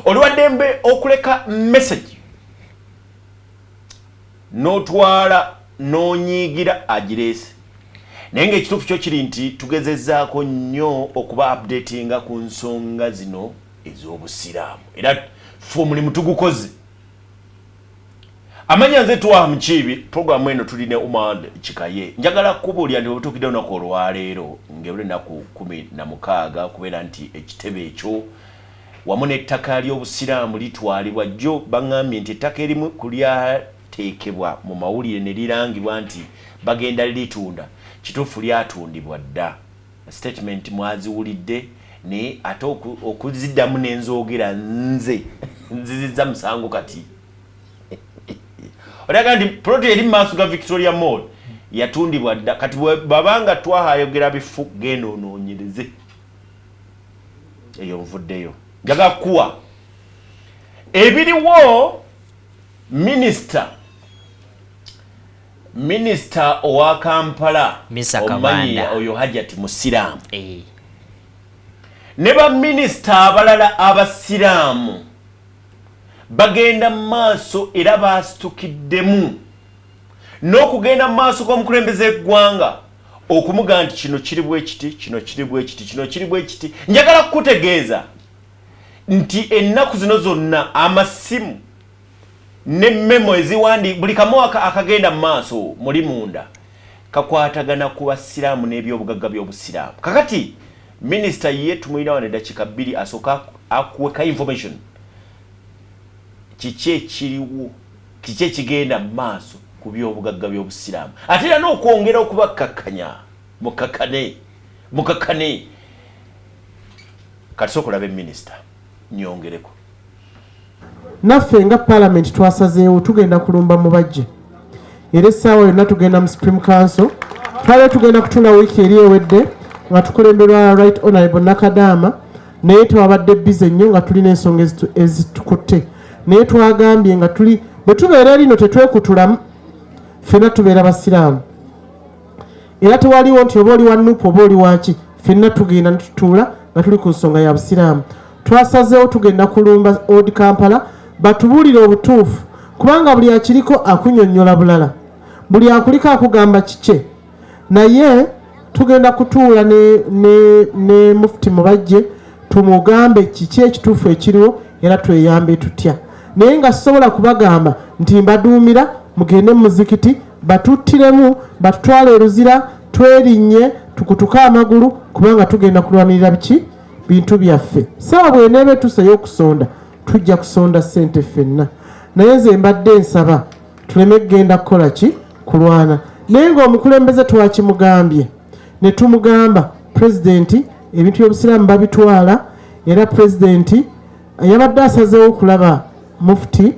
[SPEAKER 2] Oli waddembe okuleka message n'otwala n'onyiigira agireese, naye ng'ekituufu kyo kiri nti tugezezzaako nnyo okuba updatinga ku nsonga zino ez'obusiraamu, era ffe omulimu tugukoze. Amanya nze Twaha Mukiibi, programu eno tuli ne Umar Kikaye. Njagala kukubuulira nti webutuukidde olunaku olwaleero ng'ebula ennaku 16 okubeera nti ekitebe ekyo wamu n'ettaka ly'obusiraamu litwalibwa. Jjo baŋŋambye nti ettaka erimu ku lyateekebwa mu mawulire ne lirangibwa nti bagenda litunda, kituufu lyatundibwa dda. Statement mwaziwulidde, naye ate okuziddamu n'enzoogera nze nzizizza musango. Kati olaga nti plot eri mu maaso ga Victoria Mall yatundibwa dda. Kati bwabanga Twaha ayogera bifu, genda onoonyereze eyo. Nvuddeyo, njagala kuwa ebiriwo. Minisita owa Kampala, omanyi oyo Hajati musiraamu, ne baminisita abalala abasiraamu bagenda mu maaso era basitukiddemu n'okugenda mu maaso g'omukulembeze eggwanga okumugamba nti kino kiri bwe kiti, kino kiri bwe kiti, kino kiri bwe kiti. Njagala kukutegeeza nti ennaku zino zonna amasimu ne memo eziwandi buli kamu akagenda mu maaso muli munda kakwatagana ku basiraamu n'ebyobugagga by'obusiraamu. Kakati minisita ye tumulina wano eddakiika 2, asooka akuweka information kiki ekiriwo, kiki ekigenda mu maaso ku byobugagga by'obusiraamu, ate era n'okwongera okubakkakkanya. Mukakkane, mukakkane. Kati sooka olabe minisita, nyongereko.
[SPEAKER 13] Naffe nga Paalamenti twasazeewo tugenda kulumba Mubajje, era essaawa yonna tugenda mu Supreme Council. Twali tugenda kutuula wiiki eri ewedde nga tukulemberwa Right Honorable Nakadaama, naye twabadde busy nnyo nga tulina ensonga ezitukutte. Naye twagambye nga tuli bwe tubeera erino tetwekutulamu, ffenna tubeera basiraamu, era tewaliwo nti oba oli wa NUP oba oli waki, ffenna tugenda netutuula nga tuli ku nsonga ya busiraamu. Twasazeewo tugenda kulumba Old Kampala batubuulire obutuufu, kubanga buli akiriko akunyonnyola bulala, buli akuliko akugamba kikye. Naye tugenda kutuula ne Mufuti Mubajje tumugambe kiki ekituufu ekiriwo era tweyambe tutya. Naye nga sisobola kubagamba nti mbaduumira mugende mu muzikiti batuttiremu, batutwale eruzira, twerinnye, tukutuke amagulu, kubanga tugenda kulwanirira biki? Bintu byaffe. Sawa bweneeba etuuse ey'okusonda, tujja kusonda ssente ffenna. Naye nze mbadde nsaba tuleme kugenda kukola ki? Kulwana. Naye ng'omukulembeze twakimugambye ne tumugamba, pulezidenti, ebintu by'obusiraamu babitwala, era pulezidenti yabadde asazeewo okulaba mufuti,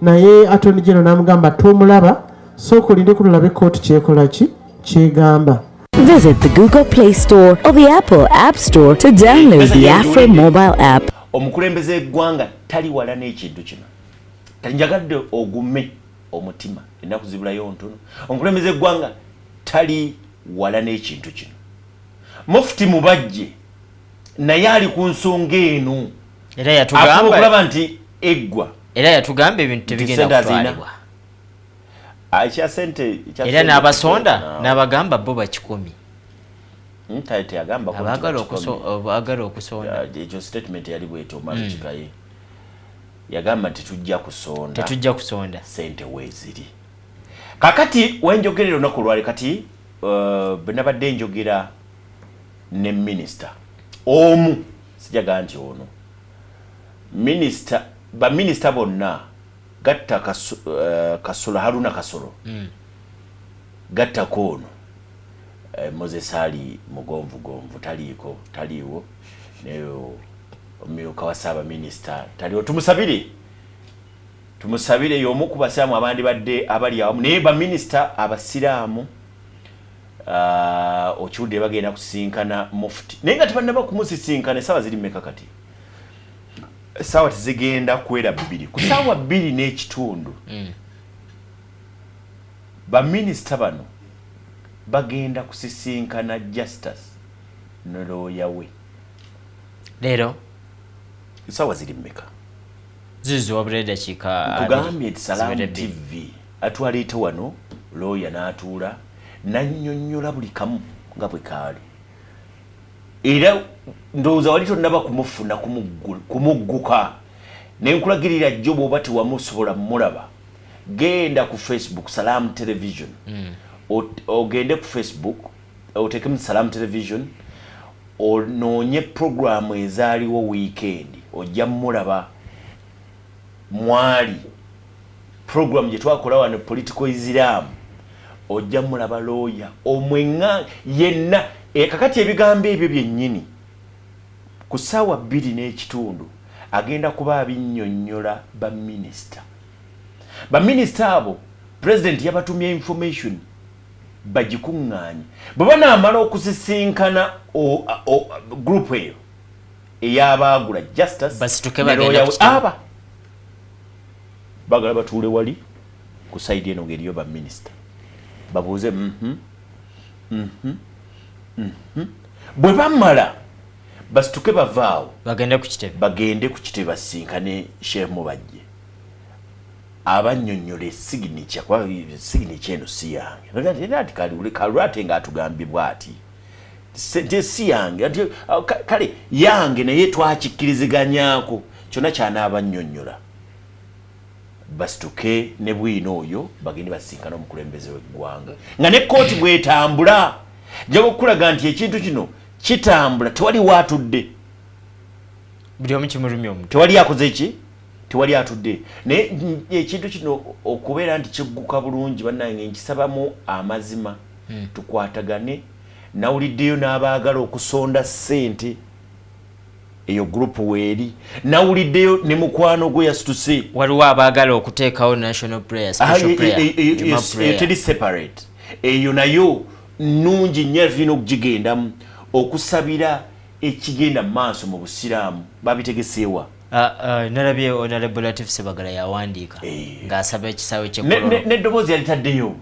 [SPEAKER 13] naye Attorney General n'amugamba tomulaba, sooka olinde kululabe kooti kyekola ki, kyegamba.
[SPEAKER 14] Visit the Google Play Store or the Apple App Store to download the Afro mobile app.
[SPEAKER 2] Omukulembeze eggwanga tali wala n'ekintu kino. Kati njagadde ogume omutima, ennaku zibulayo ntono. Omukulembeze eggwanga tali wala n'ekintu kino. Mufuti Mubajje naye ali ku nsonga eno.
[SPEAKER 1] Era yatugamba
[SPEAKER 2] okulaba nti eggwa.
[SPEAKER 1] Era yatugamba ebintu tebigenda kutwalibwa.
[SPEAKER 2] Ekya sente.
[SPEAKER 1] Era n'abasonda n'abagamba bo bakikumi.
[SPEAKER 2] Teyagamba.
[SPEAKER 1] Abaagala okusonda.
[SPEAKER 2] Ekyo statement yali bwetyo. Omala Kikaye yagamba nti tujja kusonda.
[SPEAKER 1] Tetujja kusonda.
[SPEAKER 2] Sente weeziri. Kakati wenjogerera olunaku olwali kati, bwe nabadde njogera ne minisita omu, sijaga nti ono minisita, baminisita bonna gatta Kasolo, Haruna Kasolo, gattako ono Moses Ali mugonvugonvu taliiko, taliiwo, naye omumyuka wa ssaabaminisita taliwo. Tumusabire, tumusabire, y'omu ku basiraamu abandibadde abali awamu, naye baminisita abasiraamu. Okiwulidde bagenda kusisinkana mufti, naye nga tebannaba kumusisinkana. Essaawa ziri mmeka kati? Essaawa tezigenda kuwera 2. Ku ssaawa 2:15 baminisita bano bagenda kusisinkana Justus ne looya we.
[SPEAKER 1] Leero
[SPEAKER 2] Essaawa ziri mmeka?
[SPEAKER 1] Zizo wabula eddakiika
[SPEAKER 2] Nkugambye nti Salaamu
[SPEAKER 1] ziwedde 2.
[SPEAKER 2] TV atwaleeta wano looya n'atuula nannyonnyola buli kamu nga bwe kaali, era ndowooza wali tonnaba kumufuna kumugguka, naye nkulagirira jjo bw'oba tewamusobola mulaba, genda ku Facebook Salam Television. Ogende ku Facebook oteekemu Salam Television, onoonye programu ezaaliwo weekend, ojja mulaba. Mwali program gye twakola wano, political Islam, ojja mulaba looya omwenga yenna. Kakati ebigambo ebyo byennyini ku ssaawa 2:15 agenda kuba abinnyonnyola baminisita. Baminisita abo President yabatumye information bagikuŋŋaanye. Bwe banaamala okusisinkana group eyo ey'abaagula Justus
[SPEAKER 1] Basituke
[SPEAKER 2] ne
[SPEAKER 1] bagenda
[SPEAKER 2] lawyer
[SPEAKER 1] ku
[SPEAKER 2] we,
[SPEAKER 1] kitebe.
[SPEAKER 2] Aba bagala batuule wali ku side eno ng'eriyo baminisita, babuuze Bwe bamala basituke bavaawo
[SPEAKER 1] bagende ku kitebe,
[SPEAKER 2] bagende ku kitebe basinkane Sheikh Mubajje abannyonnyola signature, kuba signature eno si yange. Era ati kalule ate ng'atugambye bw'ati nti si yange, ati, kale yange naye twakikkiriziganyako. Kyonna kyanaaba nnyonnyola, basituke ne bwino oyo bagende basinkane omukulembeze w'eggwanga nga ne kooti bwetambula. Njaga okukulaga nti ekintu kino kitambula, tewali waatudde.
[SPEAKER 1] Buli omu kimulumya omutwe.
[SPEAKER 2] Tewali akoze ki, tewali atudde. Naye ekintu kino okubeera nti kigguka bulungi, bannange, nkisabamu amazima, tukwatagane. Nawuliddeyo n'abaagala okusonda ssente, eyo group weeri. Nawuliddeyo ne mukwano gwe yasituse.
[SPEAKER 1] Waliwo abaagala okuteekawo national prayer, special prayer, Juma prayer.
[SPEAKER 2] Teri separate, eyo nayo nnungi nnyo, tulina okugigendamu okusabira ekigenda mu maaso mu busiraamu. Babitegeseewa?
[SPEAKER 1] Ah, ah, nalabye Honorable Latif Sebagala yawandiika ng'asaba ekisaawe ky'e Kololo.
[SPEAKER 2] N'eddoboozi yalitaddeyo,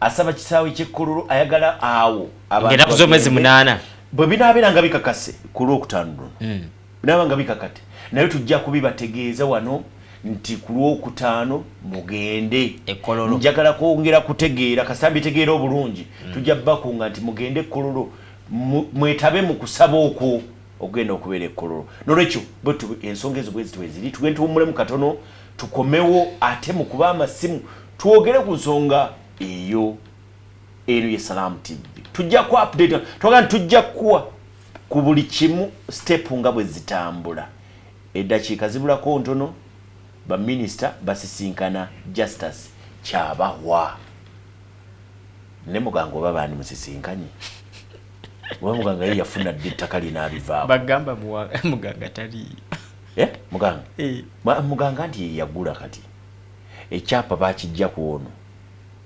[SPEAKER 2] asaba kisaawe ky'e Kololo, ayagala awo abantu
[SPEAKER 1] Ng'ennaku z'omwezi
[SPEAKER 2] bagende.
[SPEAKER 1] 8.
[SPEAKER 2] Bwe binaabeera nga bikakase ku Lwokutaano luno, binaaba nga bikakate, naye tujja kubibategeeza wano nti ku Lwokutaano mugende. Njagala kwongera kutegeera, kasita mbitegeera obulungi tujja bakunga nti mugende e Kololo, mwetabe mu kusaba okwo okugenda okubeera e Kololo. Nolwekyo bwetu ensonga ezo bweziti bweziri. Tugende tuwummulemu katono, tukomewo ate mukuba amasimu twogere ku nsonga eyo. Eno ye Salam TV, tujja ku update, twagala nti tujja kuwa ku buli kimu step nga bwe zitambula. Eddakiika zibulako ntono, baminisita basisinkana Justus Kyabahwa ne muganga. Oba bandi musisinkanye, oba muganga ye yafuna dda ettaka linaabivaako?
[SPEAKER 1] Bagamba muganga taliiyo.
[SPEAKER 2] Eh, muganga?
[SPEAKER 1] Eh.
[SPEAKER 2] Muganga nti ye yagula, kati ekyapa bakijja ku ono,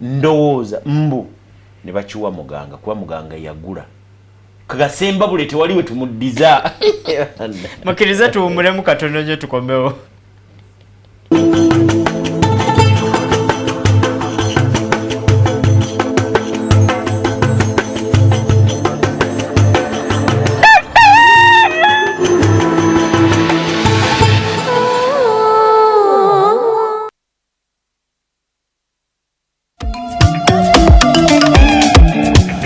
[SPEAKER 2] ndowooza mbu ne bakiwa muganga kuba muganga yagula. Kagasemba bule tewali we tumuddiza.
[SPEAKER 1] Mukkirize tuwummulemu katono nnyo, tukomewo.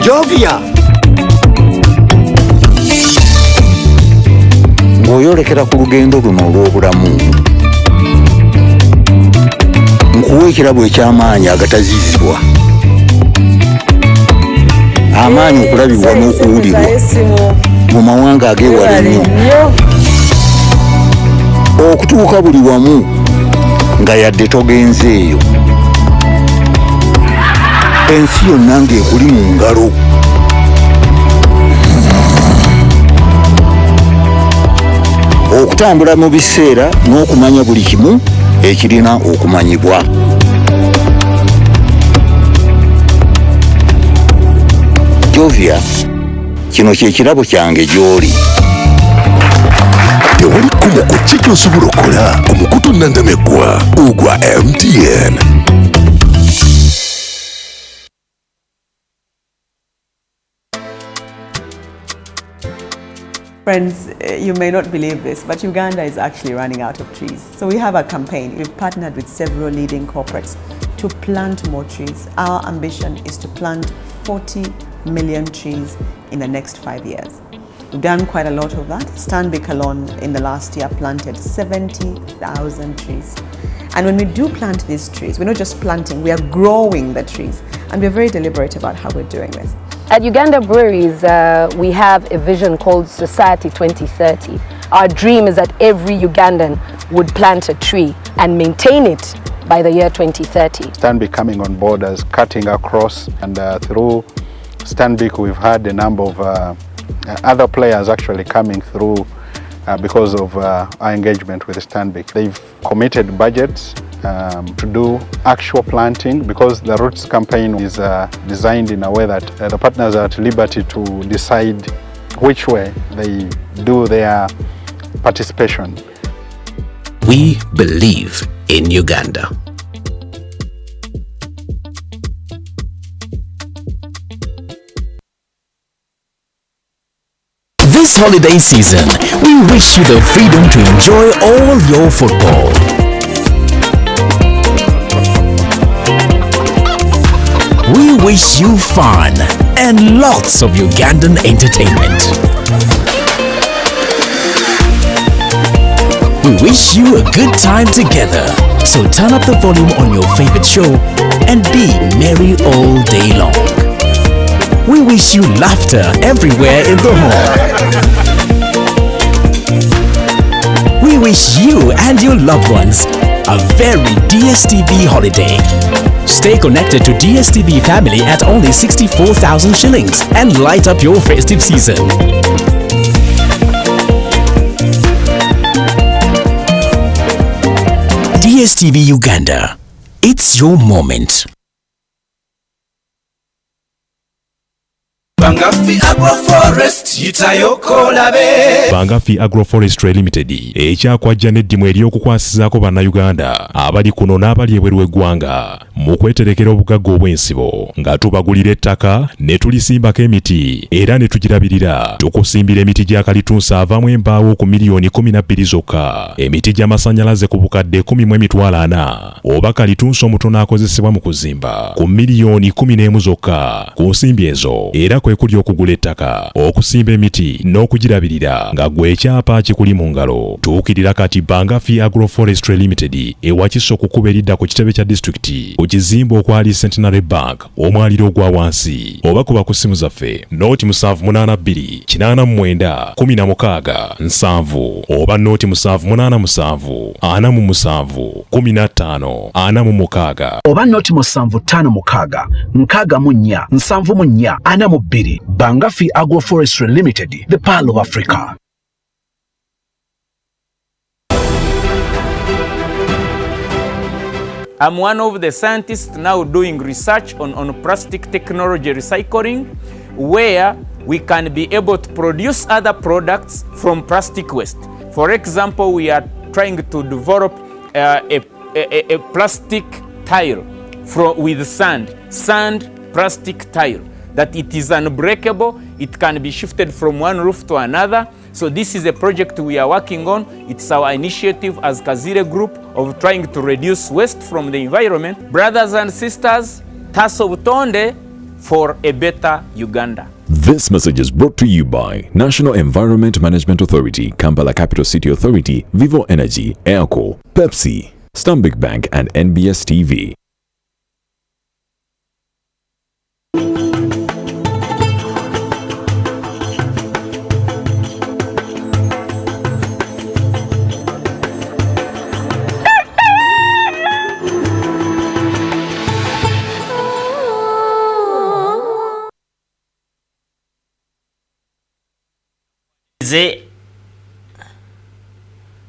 [SPEAKER 15] Jovia, ng'oyolekera ku lugendo luno olw'obulamu, nkuwa ekirabo eky'amaanyi agatazizibwa, amaanyi okulabibwa n'okuwulirwa mu mawanga ag'ewala ennyo, okutuuka buli wamu nga yadde togenzeeyo, ensi yonna ng'ekuli mu ngalo. Okutambula mu biseera n'okumanya buli kimu ekirina okumanyibwa. Jovia, kino kye kirabo kyange gy'oli.
[SPEAKER 16] Tewali kkomo ku ki ky'osobola okukola ku mukutu nnantameggwa ogwa MTN.
[SPEAKER 17] Friends, you may not believe this, but Uganda is actually running out of trees. So we have a campaign. We've partnered with several leading corporates to plant more trees. Our ambition is to plant 40 million trees in the next 5 years. We've done quite a lot of that. Stanbic alone in the last year planted 70,000 trees. And when we do plant these trees, we're not just planting, we are growing the trees. And we're very deliberate about how we're doing this.
[SPEAKER 18] At Uganda Breweries, we have a vision called Society 2030. Our dream is that every Ugandan would plant a tree and maintain it by the year 2030.
[SPEAKER 4] Stanbic coming on board as cutting across, and through Stanbic we've had a number of other players actually coming through because of our engagement with Stanbic. They've committed budgets to do actual planting, because the Roots campaign is designed in a way that the partners are at liberty to decide which way they do their participation.
[SPEAKER 19] We believe in Uganda.
[SPEAKER 20] This holiday season, we wish you the freedom to enjoy all your football. We wish you fun and lots of Ugandan entertainment. We wish you a good time together. So turn up the volume on your favorite show and be merry all day long. We wish you laughter everywhere in the home. We wish you and your loved ones a very DSTV holiday. Stay connected to DSTV family at only 64,000 shillings and light up your festive season. DSTV Uganda. It's your moment.
[SPEAKER 21] Bangafi Agroforest yitayo kolabe.
[SPEAKER 22] Bangafi Agroforestry Limited ekyakwajja n'eddimu ery'okukwasizaako Bannayuganda abali kuno n'abali ebweru w'eggwanga mu kweterekera obugagga obw'ensibo, nga tubagulira ettaka ne tulisimbako emiti era ne tugirabirira. Tukusimbira emiti gya kalitunsi avaamu embaawo ku miliyoni 12 zokka, emiti gy'amasannyalaze ku bukadde 10,400, oba kalitunsi omutono akozesebwa mu kuzimba ku miliyoni 11 zokka. Ku nsimbi ezo era kwe kuli okugula ettaka, okusimba emiti n'okugirabirira nga gwe ekyapa kikuli mu ngalo. Tuukirira kati Bangafi Agroforestry Limited ewakiso ku kkubo eridda ku kitebe kya disitulikiti, ku kizimbe okwali Centenary Bank, omwaliro ogwa wansi, oba kuba ku ssimu zaffe 0 782 89 16 70 oba 0 787 47 15 46
[SPEAKER 23] oba 0 756 64 74 42. Bangafi Agroforestry Limited, the Pearl of Africa.
[SPEAKER 24] I'm one of the scientists now doing research on plastic technology recycling, where we can be able to produce other products from plastic waste. For example, we are trying to develop a plastic tile with sand, sand plastic tile, that it is unbreakable, it can be shifted from one roof to another. So this is a project we are working on. It's our initiative as Kazire Group of trying to reduce waste from the environment. Brothers and sisters, Taso Butonde for a better Uganda.
[SPEAKER 25] This message is brought to you by National Environment Management Authority, Kampala Capital City Authority, Vivo Energy, Airco, Pepsi, Stanbic Bank and NBS TV.
[SPEAKER 1] Ze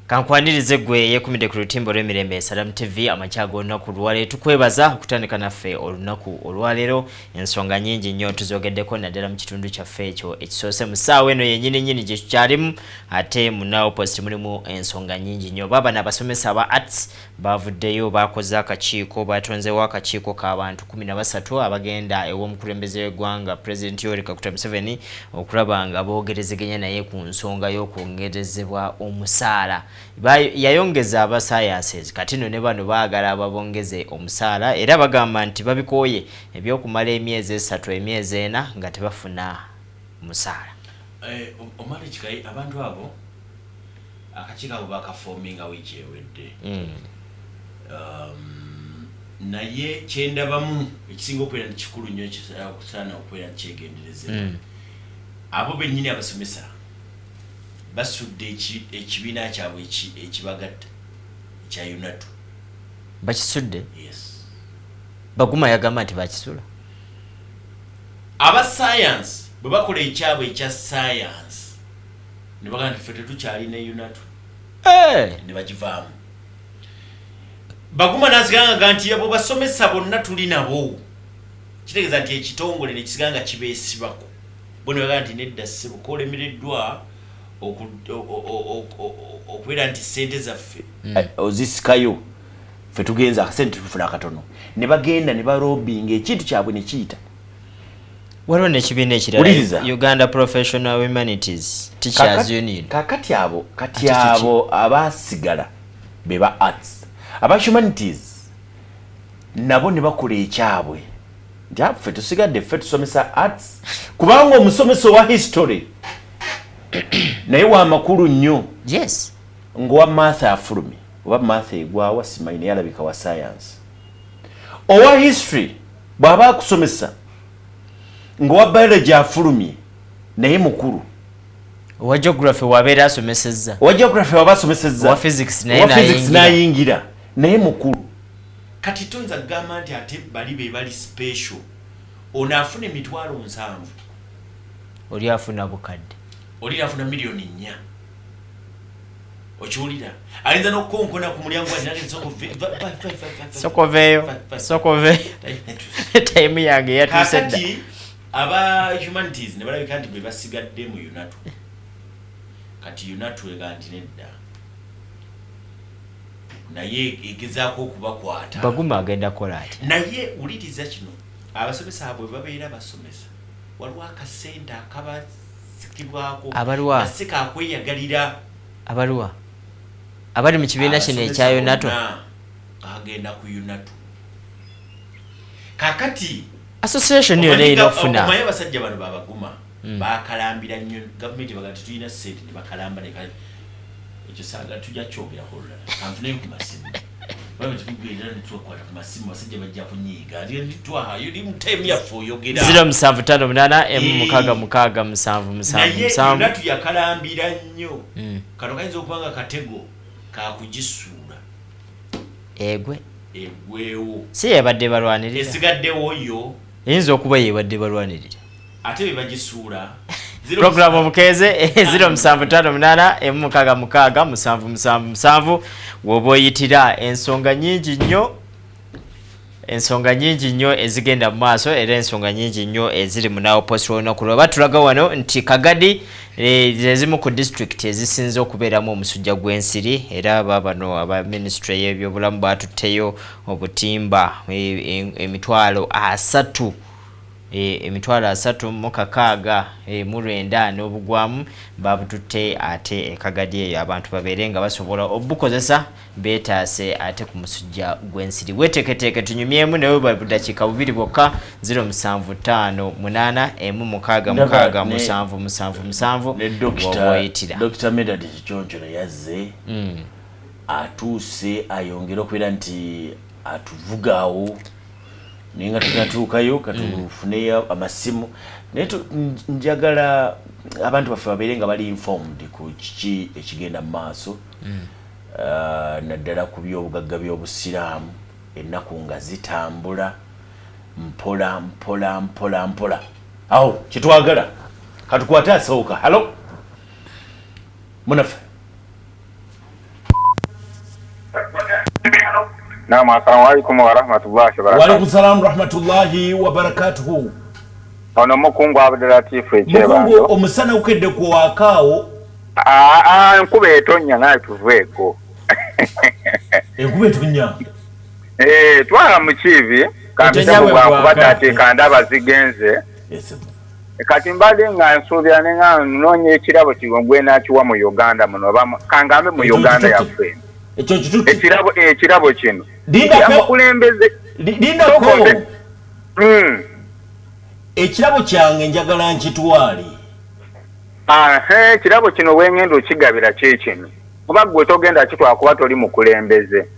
[SPEAKER 1] Kankwanirize gwe yekumidde ku lutimbo lw'emirembe Salam TV amakya g'olunaku olwaleero. Tukwebaza okutandika naffe olunaku olwaleero. Ensonga nnyingi nnyo tuzogeddeko naddala mu kitundu kyaffe ekyo ekisoose mu ssaawa eno yennyini nnyini gye tukyalimu, ate mu Now Post mulimu ensonga nnyingi nnyo. Baabano abasomesa aba arts bavuddeyo bakoze akakiiko, batonzeewo akakiiko k'abantu 13 abagenda ew'omukulembeze w'eggwanga President Yoweri Kaguta Museveni okulaba nga boogerezeganya naye ku nsonga y'okwongerezebwa omusaala. Yayongeza aba sciences, kati nno ne bano baagala babongeze omusaala era bagamba nti babikooye eby'okumala emyezi 3 emyezi 4 nga tebafuna musaala.
[SPEAKER 2] Omala ekikayi abantu abo akakiiko abo bakafominga wiiki ewedde. Naye kyendabamu ekisinga okubeera nti kikulu nnyo okusaana okubeera nti kyegenderezebwa, abo bennyini abasomesa basudde ekibiina kyabwe ekibagatta ekya UNATU.
[SPEAKER 1] Bakisudde?
[SPEAKER 2] Yes.
[SPEAKER 1] Baguma yagamba nti bakisula.
[SPEAKER 2] Aba science bwe bakola ekyabwe ekya science ne bagamba nti ffe tetukyalina UNATU, ne bagivaamu. Baguma n'asigala nti abo basomesa bonna tuli nabo, kitegeeza nti ekitongole ne kisigala nga kibeesibako. Bo ne bagamba nti nedda ssebo, kolemereddwa okubeera nti ssente zaffe ozisikayo, ffe tugenza akasente tufuna akatono. Ne bagenda ne balobinga ekintu kyabwe ne kiyita.
[SPEAKER 1] Waliwo n'ekibiina ekirala, Uganda Professional Humanities Teachers Union.
[SPEAKER 2] Kakati abo kati abo abasigala be ba arts, aba humanities nabo ne bakola ekyabwe nti ffe tusigadde ffe tusomesa arts, kubanga omusomesa owa history naye wa makulu nnyo.
[SPEAKER 1] Yes.
[SPEAKER 2] Ng'owa math afulumi oba math egwawa simanyi, naye alabika wa science. Owa history bw'aba akusomesa ng'owa biology afulumye naye mukulu.
[SPEAKER 1] Owa geography wabeera asomesezza,
[SPEAKER 2] owa geography waba asomesezza,
[SPEAKER 1] owa physics naye
[SPEAKER 2] nayingira naye mukulu. Kati toyinza kugamba nti ate bali be bali special. Ono afuna 700,000,
[SPEAKER 1] oli afuna bukadde,
[SPEAKER 2] oli afuna 4 million. Okiwulira, ayinza n'okukonkona ku mulyango.
[SPEAKER 1] Sokoveeyo, sokoveeyo, time yange yatuuse dda.
[SPEAKER 2] Kakati aba humanities ne balabika nti be basigadde mu UNATU. Kati UNATU ega nti nedda, naye egezaako okubakwata.
[SPEAKER 1] Baguma agenda kukola ati.
[SPEAKER 2] Naye wuliriza kino, abasomesa bwe babeera basomesa waliwo akasente akabasikibwako.
[SPEAKER 1] Abaliwa?
[SPEAKER 2] Si kakweyagalira.
[SPEAKER 1] Abaliwa abali mu kibiina kino ekya UNATU?
[SPEAKER 2] Agenda ku UNATU kakati.
[SPEAKER 1] Association yonna erina okufuna.
[SPEAKER 2] Omanyi abasajja bano babaguma bakalambira nnyo gavumenti, baga nti tulina sente ne bakalamba. Ekyo saaga tujja kyogerako olulala. Kanfuneyo ku masimu, tugenda netwakwata ku masimu, abasajja bajja kunyiiga. Twahayo li mu time yaffe oyogera.
[SPEAKER 1] 0758 emu 6 6 7 7
[SPEAKER 2] Naye
[SPEAKER 1] 7.
[SPEAKER 2] UNATU yakalambira nnyo. Kano kayinza okuba nga katego kakugisuula.
[SPEAKER 1] Egwe.
[SPEAKER 2] Egwewo.
[SPEAKER 1] Si yebadde balwanirira?
[SPEAKER 2] Esigaddewo yo.
[SPEAKER 1] Eyinza okuba yebadde balwanirira.
[SPEAKER 2] Ate be bagisuula.
[SPEAKER 1] Program omukeeze 0758 emu 6 6 7 7 7 woba oyitira. Ensonga nyingi nnyo, ensonga nyingi nnyo ezigenda mu maaso, era ensonga nyingi nnyo eziri mu Now Post olunaku lwa batulaga wano nti Kagadi zezimu ku disitulikiti ezisinze okubeeramu omusujja gw'ensiri, era babano aba minisitule y'ebyobulamu batutteyo obutimba 306,000 36 9 n'obugwamu babututte ate ekagadi eyo abantu babeere nga basobola obukozesa beetaase ate ku musujja gw'ensiri. Weteeketeeke tunyumyemu naye budakiika 2 bwokka, 0758 1 6 6 7 7 7 woba oyitira.
[SPEAKER 2] Dr Medard Kiconco naye azze, atuuse ayongere okubeera nti atuvugaawo, naye nga tunatuukayo katufuneyo amasimu. Naye njagala abantu baffe babeere nga bali informed ku kiki ekigenda mu maaso, naddala ku byobugagga by'obusiraamu. Ennaku nga zitambula mpola mpola mpola mpola, awo kyetwagala katukwate asooka. Hello munaffe.
[SPEAKER 5] Naam, assalamu alaikum warahmatullahi wabarakatuh.
[SPEAKER 2] Waalaikum salaam rahmatullahi wabarakatuhu.
[SPEAKER 5] Ono mukungu Abdulatifu ekyebando.
[SPEAKER 2] Mukungu, omusana gukedde kuwakaawo.
[SPEAKER 5] Aa, enkuba etonnya naye tuveeko.
[SPEAKER 2] Enkuba etonnya.
[SPEAKER 5] Eh, twala mu kiivi kampita bwakuba tateeka ndaba zigenze. Kati mbadde nga nsuubira ne nga nnoonya ekirabo kino gwe naakiwa mu Uganda muno oba kangambe mu Uganda yaffe.
[SPEAKER 2] Ekyo kituufu.
[SPEAKER 5] Ekirabo ekirabo kino.
[SPEAKER 2] Lindako.
[SPEAKER 5] Omukulembeze.
[SPEAKER 2] Lindako. Ekirabo kyange njagala nkitwale.
[SPEAKER 5] Aha, ekirabo kino wengenda okigabira kye kino. Kuba ggwe togenda kitwala kuba toli mukulembeze.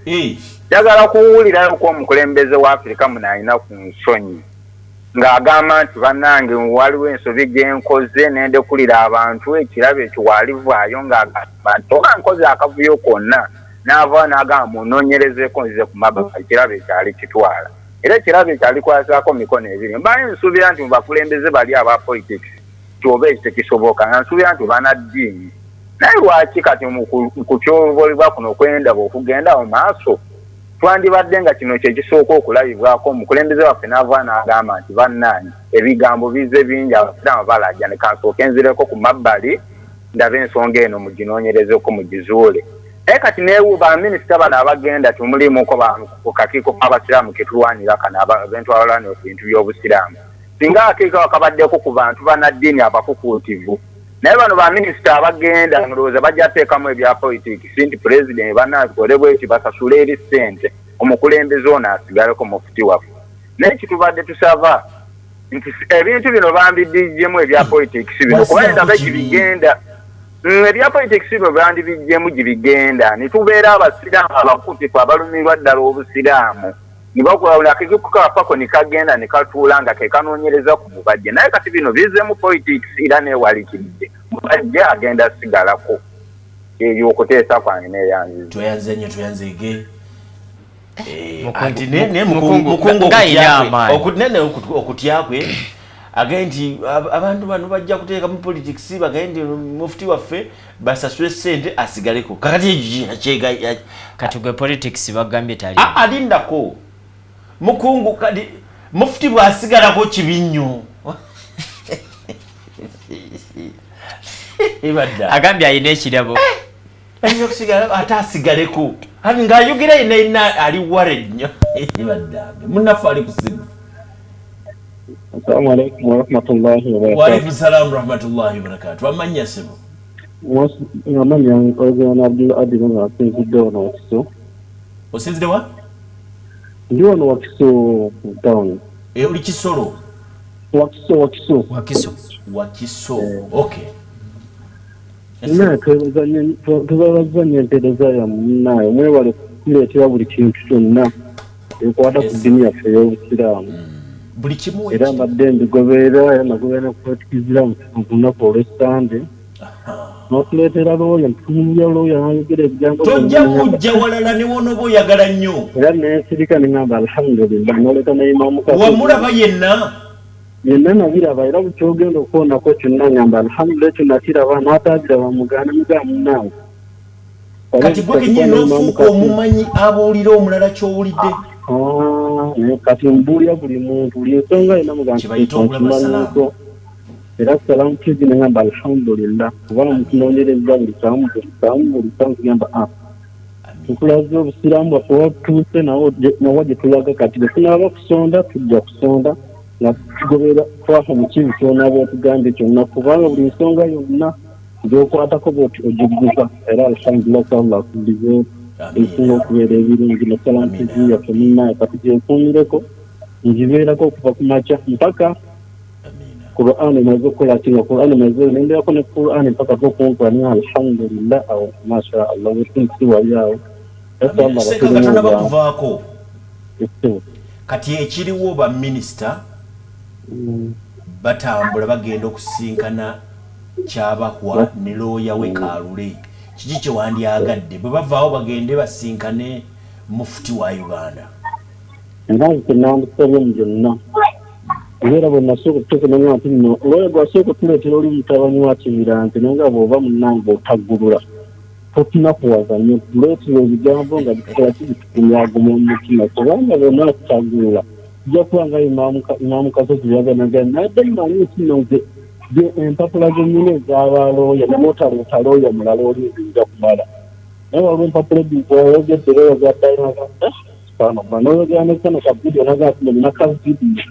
[SPEAKER 5] Njagala kuwulirayo ku omukulembeze wa Afirika muno alina ku nsonyi ng'agamba nti bannange waliwo ensobi gye nkoze ne ndekulira abantu, ekirabo ekyo waalivaayo ng'agamba nti oba nkoze akavuyo konna n'avaayo n'agamba munoonyerezeeko nzize ku mabbali, ekirabo ekyo alikitwala. Era ekirabo ekyo alikwasaako mikono ebiri. Mbaye nsuubira nti mu bakulembeze bali aba politics nti oba ekyo tekisoboka, nga nsuubira nti bannaddiini. Naye lwaki kati mu kutyobolebwa kuno kwendaba okugenda mu maaso, twandibadde nga kino kye kisooka okulabibwako omukulembeze waffe n'ava n'agamba nti bannange ebigambo bizze bingi, Abasiraamu balaajana, kansooke nzireko ku mabbali ndabe ensonga eno muginoonyerezeko mugizuule. Naye kati neewu baminisita bano abagenda temuliimuko ku kakiiko k'Abasiraamu ke tulwanira kano abentwalwanira ku bintu by'Obusiraamu. Singa akakiiko ako kabaddeko ku bantu bannaddiini abakukuutivu. Naye bano baminisita abagenda ndowooza bajja teekamu ebya politics nti pulezidenti bannange tukole bweki basasule eri ssente omukulembeze ono asigaleko mufuti waffe. Naye kitubadde tusaba nti ebintu bino bambidijjemu ebya politics bino kuba ndaba gibigenda ebya politics bino bandibijjemu gibigenda ne tubeera Abasiraamu abakutifu abalumirwa ddala Obusiraamu ne bakola akakiiko kafako ne kagenda ne katuula nga ke kanoonyereza ku Mubajje. Naye kati bino bizzemu politics era neewalikiridde Mubajje agenda sigalako. Ebyo okuteesa kwange neeyanziza.
[SPEAKER 2] Tweyanze nnyo, tweyanzeege. Okutya kwe agende nti abantu bano bajja kuteeka mu politics, bagende mufuti waffe basasule ssente asigaleko. Kakati
[SPEAKER 1] kati gwe politics bagambye tali
[SPEAKER 2] alindako mukungu kati mufuti bw'asigalako kibi nnyo.
[SPEAKER 1] Agambye alina ekirabo
[SPEAKER 2] ayinza okusigala ate asigaleko ng'ayogera yenna yenna ali worried nnyo. Ebaddange munnaffe ali ku ssimu.
[SPEAKER 6] Assalamu alaikum warahmatullahi wabarakatuh.
[SPEAKER 2] Wa alaikum salam warahmatullahi wabarakatuh. Amannya ssebo?
[SPEAKER 6] Amannya oyogera na Abdul Adil nga asinzidde wano Wakiso.
[SPEAKER 2] Osinzidde wa?
[SPEAKER 6] Ndi wano Wakiso mu town.
[SPEAKER 2] Oli Kisolo?
[SPEAKER 6] Wakiso, Wakiso.
[SPEAKER 1] Wakiso.
[SPEAKER 2] Wakiso. Okay.
[SPEAKER 6] Naye twebaza nnyo empeereza yammwe munnaye, mwebale kutuleetera buli kintu kyonna ekwata ku ddiini yaffe ey'Obusiraamu.
[SPEAKER 2] Buli kimu.
[SPEAKER 6] Era mbadde mbigoberera, era nagoberera n'okukwatikirizira ku lunaku olw'Essande. N'otuleetera looya, ntutumulira looya n'ayogera ebigambo.
[SPEAKER 2] Tojja kujja walala ne wonooba oyagala nnyo.
[SPEAKER 6] Era nensirika ne ŋŋamba alhamdulillah, n'oleeta ne Imaamu Kati.
[SPEAKER 2] Wamulaba yenna?
[SPEAKER 6] Yenna nabiraba, era buli ky'ogenda okukoonako kyonna ŋŋamba alhamdulillah ekyo nakiraba, n'ataagiraba mugaana mugamba munnange.
[SPEAKER 2] Kati gwe kennyini n'ofuuka omumanyi abuulira omulala ky'owulidde.
[SPEAKER 6] Kati mbuulira buli muntu buli nsonga yonna mugamba nkimanyiiko. Era Salaam TV ne ŋŋamba alhamdulillah kubanga mutunoonyereza buli kamu buli kamu buli kamu tugamba a tukulaze Obusiraamu bwaffe watuuse nawa gye tulaga. Kati bwe tunaaba kusonda tujja kusonda nga tugoberera twafa mu kibi kyonaaba otugambye kyonna, kubanga buli nsonga yonna gy'okwatako bw'oti ogigguka. Era alhamdulillah, Allah akuddizeewo ebisinga okubeera ebirungi. Ne Salaam TV yaffe munnaye kati gyenkuumireko ngibeerako okuva ku makya mpaka Quran emaze okukola ki, nga Quran emaze nembeerako ne Quran mpaka okumpa naye alhamdulillah awo masha Allah wetunsi wali awo.
[SPEAKER 2] Seka nga tonaba kuvaako, kati ekiriwo baminisita batambula bagenda okusinkana Kyabahwa ne looya we Kalule. Kiki kye wandyagadde bwe bavaawo bagende basinkane mufuti wa Uganda?
[SPEAKER 6] Era nze nandisabye mu byonna, era bwe nasooka okutuuka nanga nti nno looya gwasooka otuleetera oli mutabani wa Kibiranje, naye nga bw'oba munnange otaggulula Totunakuwaza nnyo, tuleetera ebigambo nga bitukola ki, bitukumyaguma mu mutima, kubanga bonna atutagulula tujja kuba nga Imaamu Kasozi byaganaga nadde mmanyi nti nno nze empapula zennyini ez'abalooya nemwotaleeta looya mulala oli nze nja kumala, naye waliwo empapula ebbiri zoyogedde era oyagaddayo subhanallah, noyogera ne kano ka vidiyo naga nti nina ka vidiyo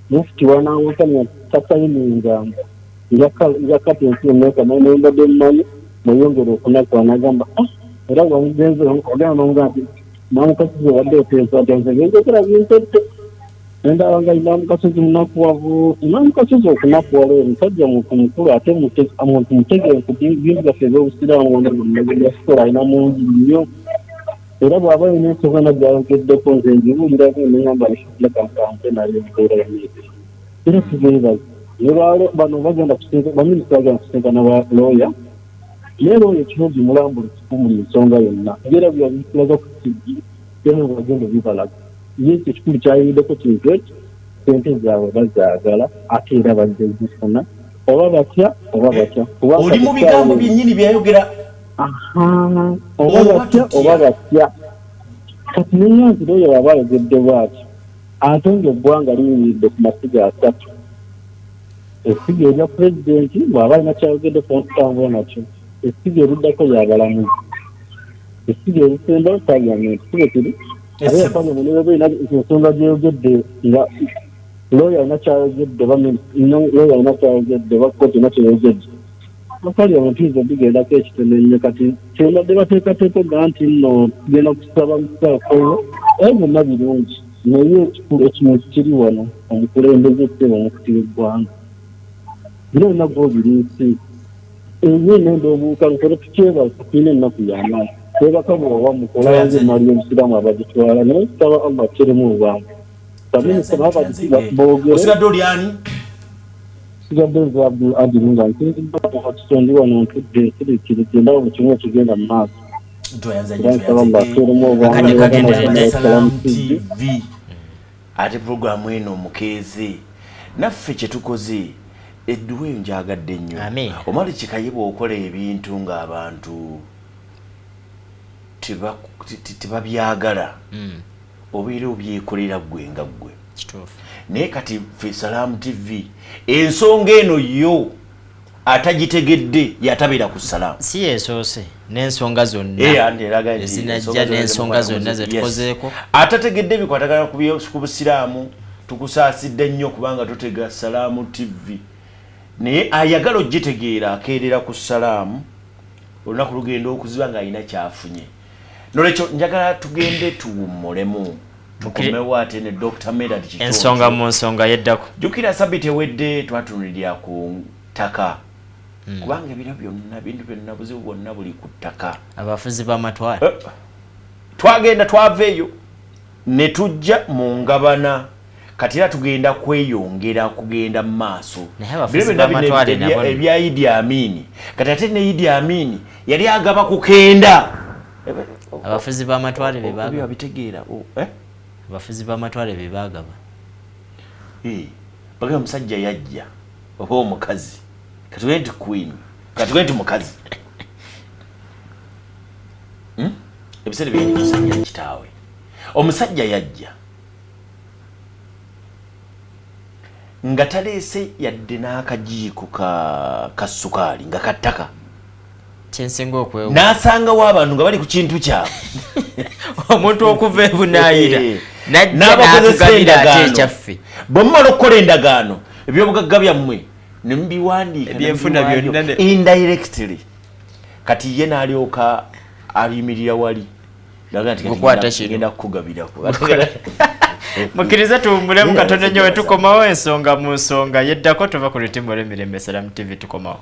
[SPEAKER 6] mufti wanawakanya tasayininganga njakati ensi yonna ekamanyi, naye mbadde mmanyi mweyongere okunakuwa nagamba ah, era wamugenze ogenda nomugamba nti Imaamu Kasozi obadde oteesa nti nze byenjogera bintette, nendaba nga Imaamu Kasozi munakuwavu. Imaamu Kasozi okunakuwala oyo musajja muntu mukulu ate muntu mutegeevu bintu byaffe ebyobusiraamu wano bonna alina mungi nnyo, era bw'aba alina ensonga na gyayogeddeko nze ngiwulira nengamba leka ntambule naye embeera yonna era tubeebaza. Nebalo bano bagenda kusinga baminisita bagenda kusinkana ba looya, naye looya ekirungi mulambulukufu buli nsonga yonna ngera byabitulaga ku TV byonna bagenda bibalaga. Ye ekyo ekikulu kyayimiddeko kintu ekyo, sente zaabwe bazaagala ate era bajja zifuna oba batya oba batya.
[SPEAKER 2] Oli mu bigambo byennyini byeyayogera
[SPEAKER 6] oba batya oba batya. Kati nenya nti looya waba ayogedde bwatyo ate ng'eggwanga liyimiridde ku masiga asatu, essiga erya pulezidenti bw'aba alina kyayogedde tutambula nakyo, essiga eriddako lyabalamuzi, essiga erisembayo paliamenti, si bwe kiri? Ate paliamenti neba erina ensonga gyeyogedde nga looya alina kyayogedde oba looya alina kyayogedde oba kkooti erina kyeyogedde, paliamenti nze bigendako ekitono ennyo. Kati kyembadde bateekateeka ogaa nti nno tugenda kusaba musaako, ebyo byonna birungi, naye ekikulu ekintu kiri wano omukulembeze ssebo omufuti w'eggwanga bino byonna gwobiriisi eyo nenda obuuka nkole tukyebaza tulina ennaku y'amaanyi twebaka bwoba mukola nze emali y'obusiraamu abagitwala, naye tusaba Allah akyeremu obwangu baminisita nabo boogere.
[SPEAKER 2] Osigadde oli ani?
[SPEAKER 6] Sigadde nze Abdul Adil nga nsinzidde okuva ndi wano ntudde nsiriikiridde ndaba buli kimu ekigenda mu maaso.
[SPEAKER 2] TV ate puroguramu eno mukeeze naffe kyetukoze edduwa eyo njagadde nnyo. Omala kikaye bw'okola ebintu ng'abantu tebabyagala obeera obyekolera ggwe nga ggwe, naye kati ffe Salaamu TV ensonga eno yo atagitegedde yatabeera ku Salaamu.
[SPEAKER 1] Si yesoose n'ensonga zonna ezinajja n'ensonga zonna zetukozeeko.
[SPEAKER 2] Atategedde bikwatagana ku busiraamu tukusaasidde nnyo kubanga totega Salaamu TV, naye ayagala ogitegeera akeerera ku Salaamu olunaku lugenda okuziba ng'alina kyafunye. Nolwekyo njagala tugende tuwummulemu tukomewo ate ne Dr. Medard Kitonzo.
[SPEAKER 1] Ensonga mu nsonga yeddako.
[SPEAKER 2] Jjukira sabiti ewedde twatunulira ku ttaka, kubanga ebiro byonna bintu byonna buzibu bwonna buli ku ttaka.
[SPEAKER 1] Abafuzi b'amatwale
[SPEAKER 2] twagenda twava eyo ne tujja mu ngabana, kati era tugenda kweyongera kugenda mu maaso ebya Idi Amin. Kati ate ne Idi Amin yali agaba kukenda.
[SPEAKER 1] Abafuzi b'amatwale be
[SPEAKER 2] bagaba bitegeera.
[SPEAKER 1] Abafuzi b'amatwale be bagaba.
[SPEAKER 2] Bagamba omusajja yajja oba omukazi, katugende nti queen, katugende nti mukazi. Ebiseera byali musajja kitaawe, omusajja yajja nga taleese yadde n'akajiiko ka sukaali nga kattaka.
[SPEAKER 1] Kyensinga okwewa
[SPEAKER 2] n'asangawo abantu nga bali ku kintu kyabwe.
[SPEAKER 1] Omuntu okuva ebunaayira
[SPEAKER 2] n'abakozesa endagaano, bwe mumala okukola endagaano ebyobugagga byammwe ne mubiwandiika
[SPEAKER 1] ebyenfuna byonna
[SPEAKER 2] indirectly. Kati ye n'alyoka ayimirira wali genda kukugabirako.
[SPEAKER 1] Mukkirize tuwummulemu katono nnyo, wetukomawo ensonga mu nsonga yeddako. Tuva ku lutimbo lw'emirembe Salamu TV, tukomawo.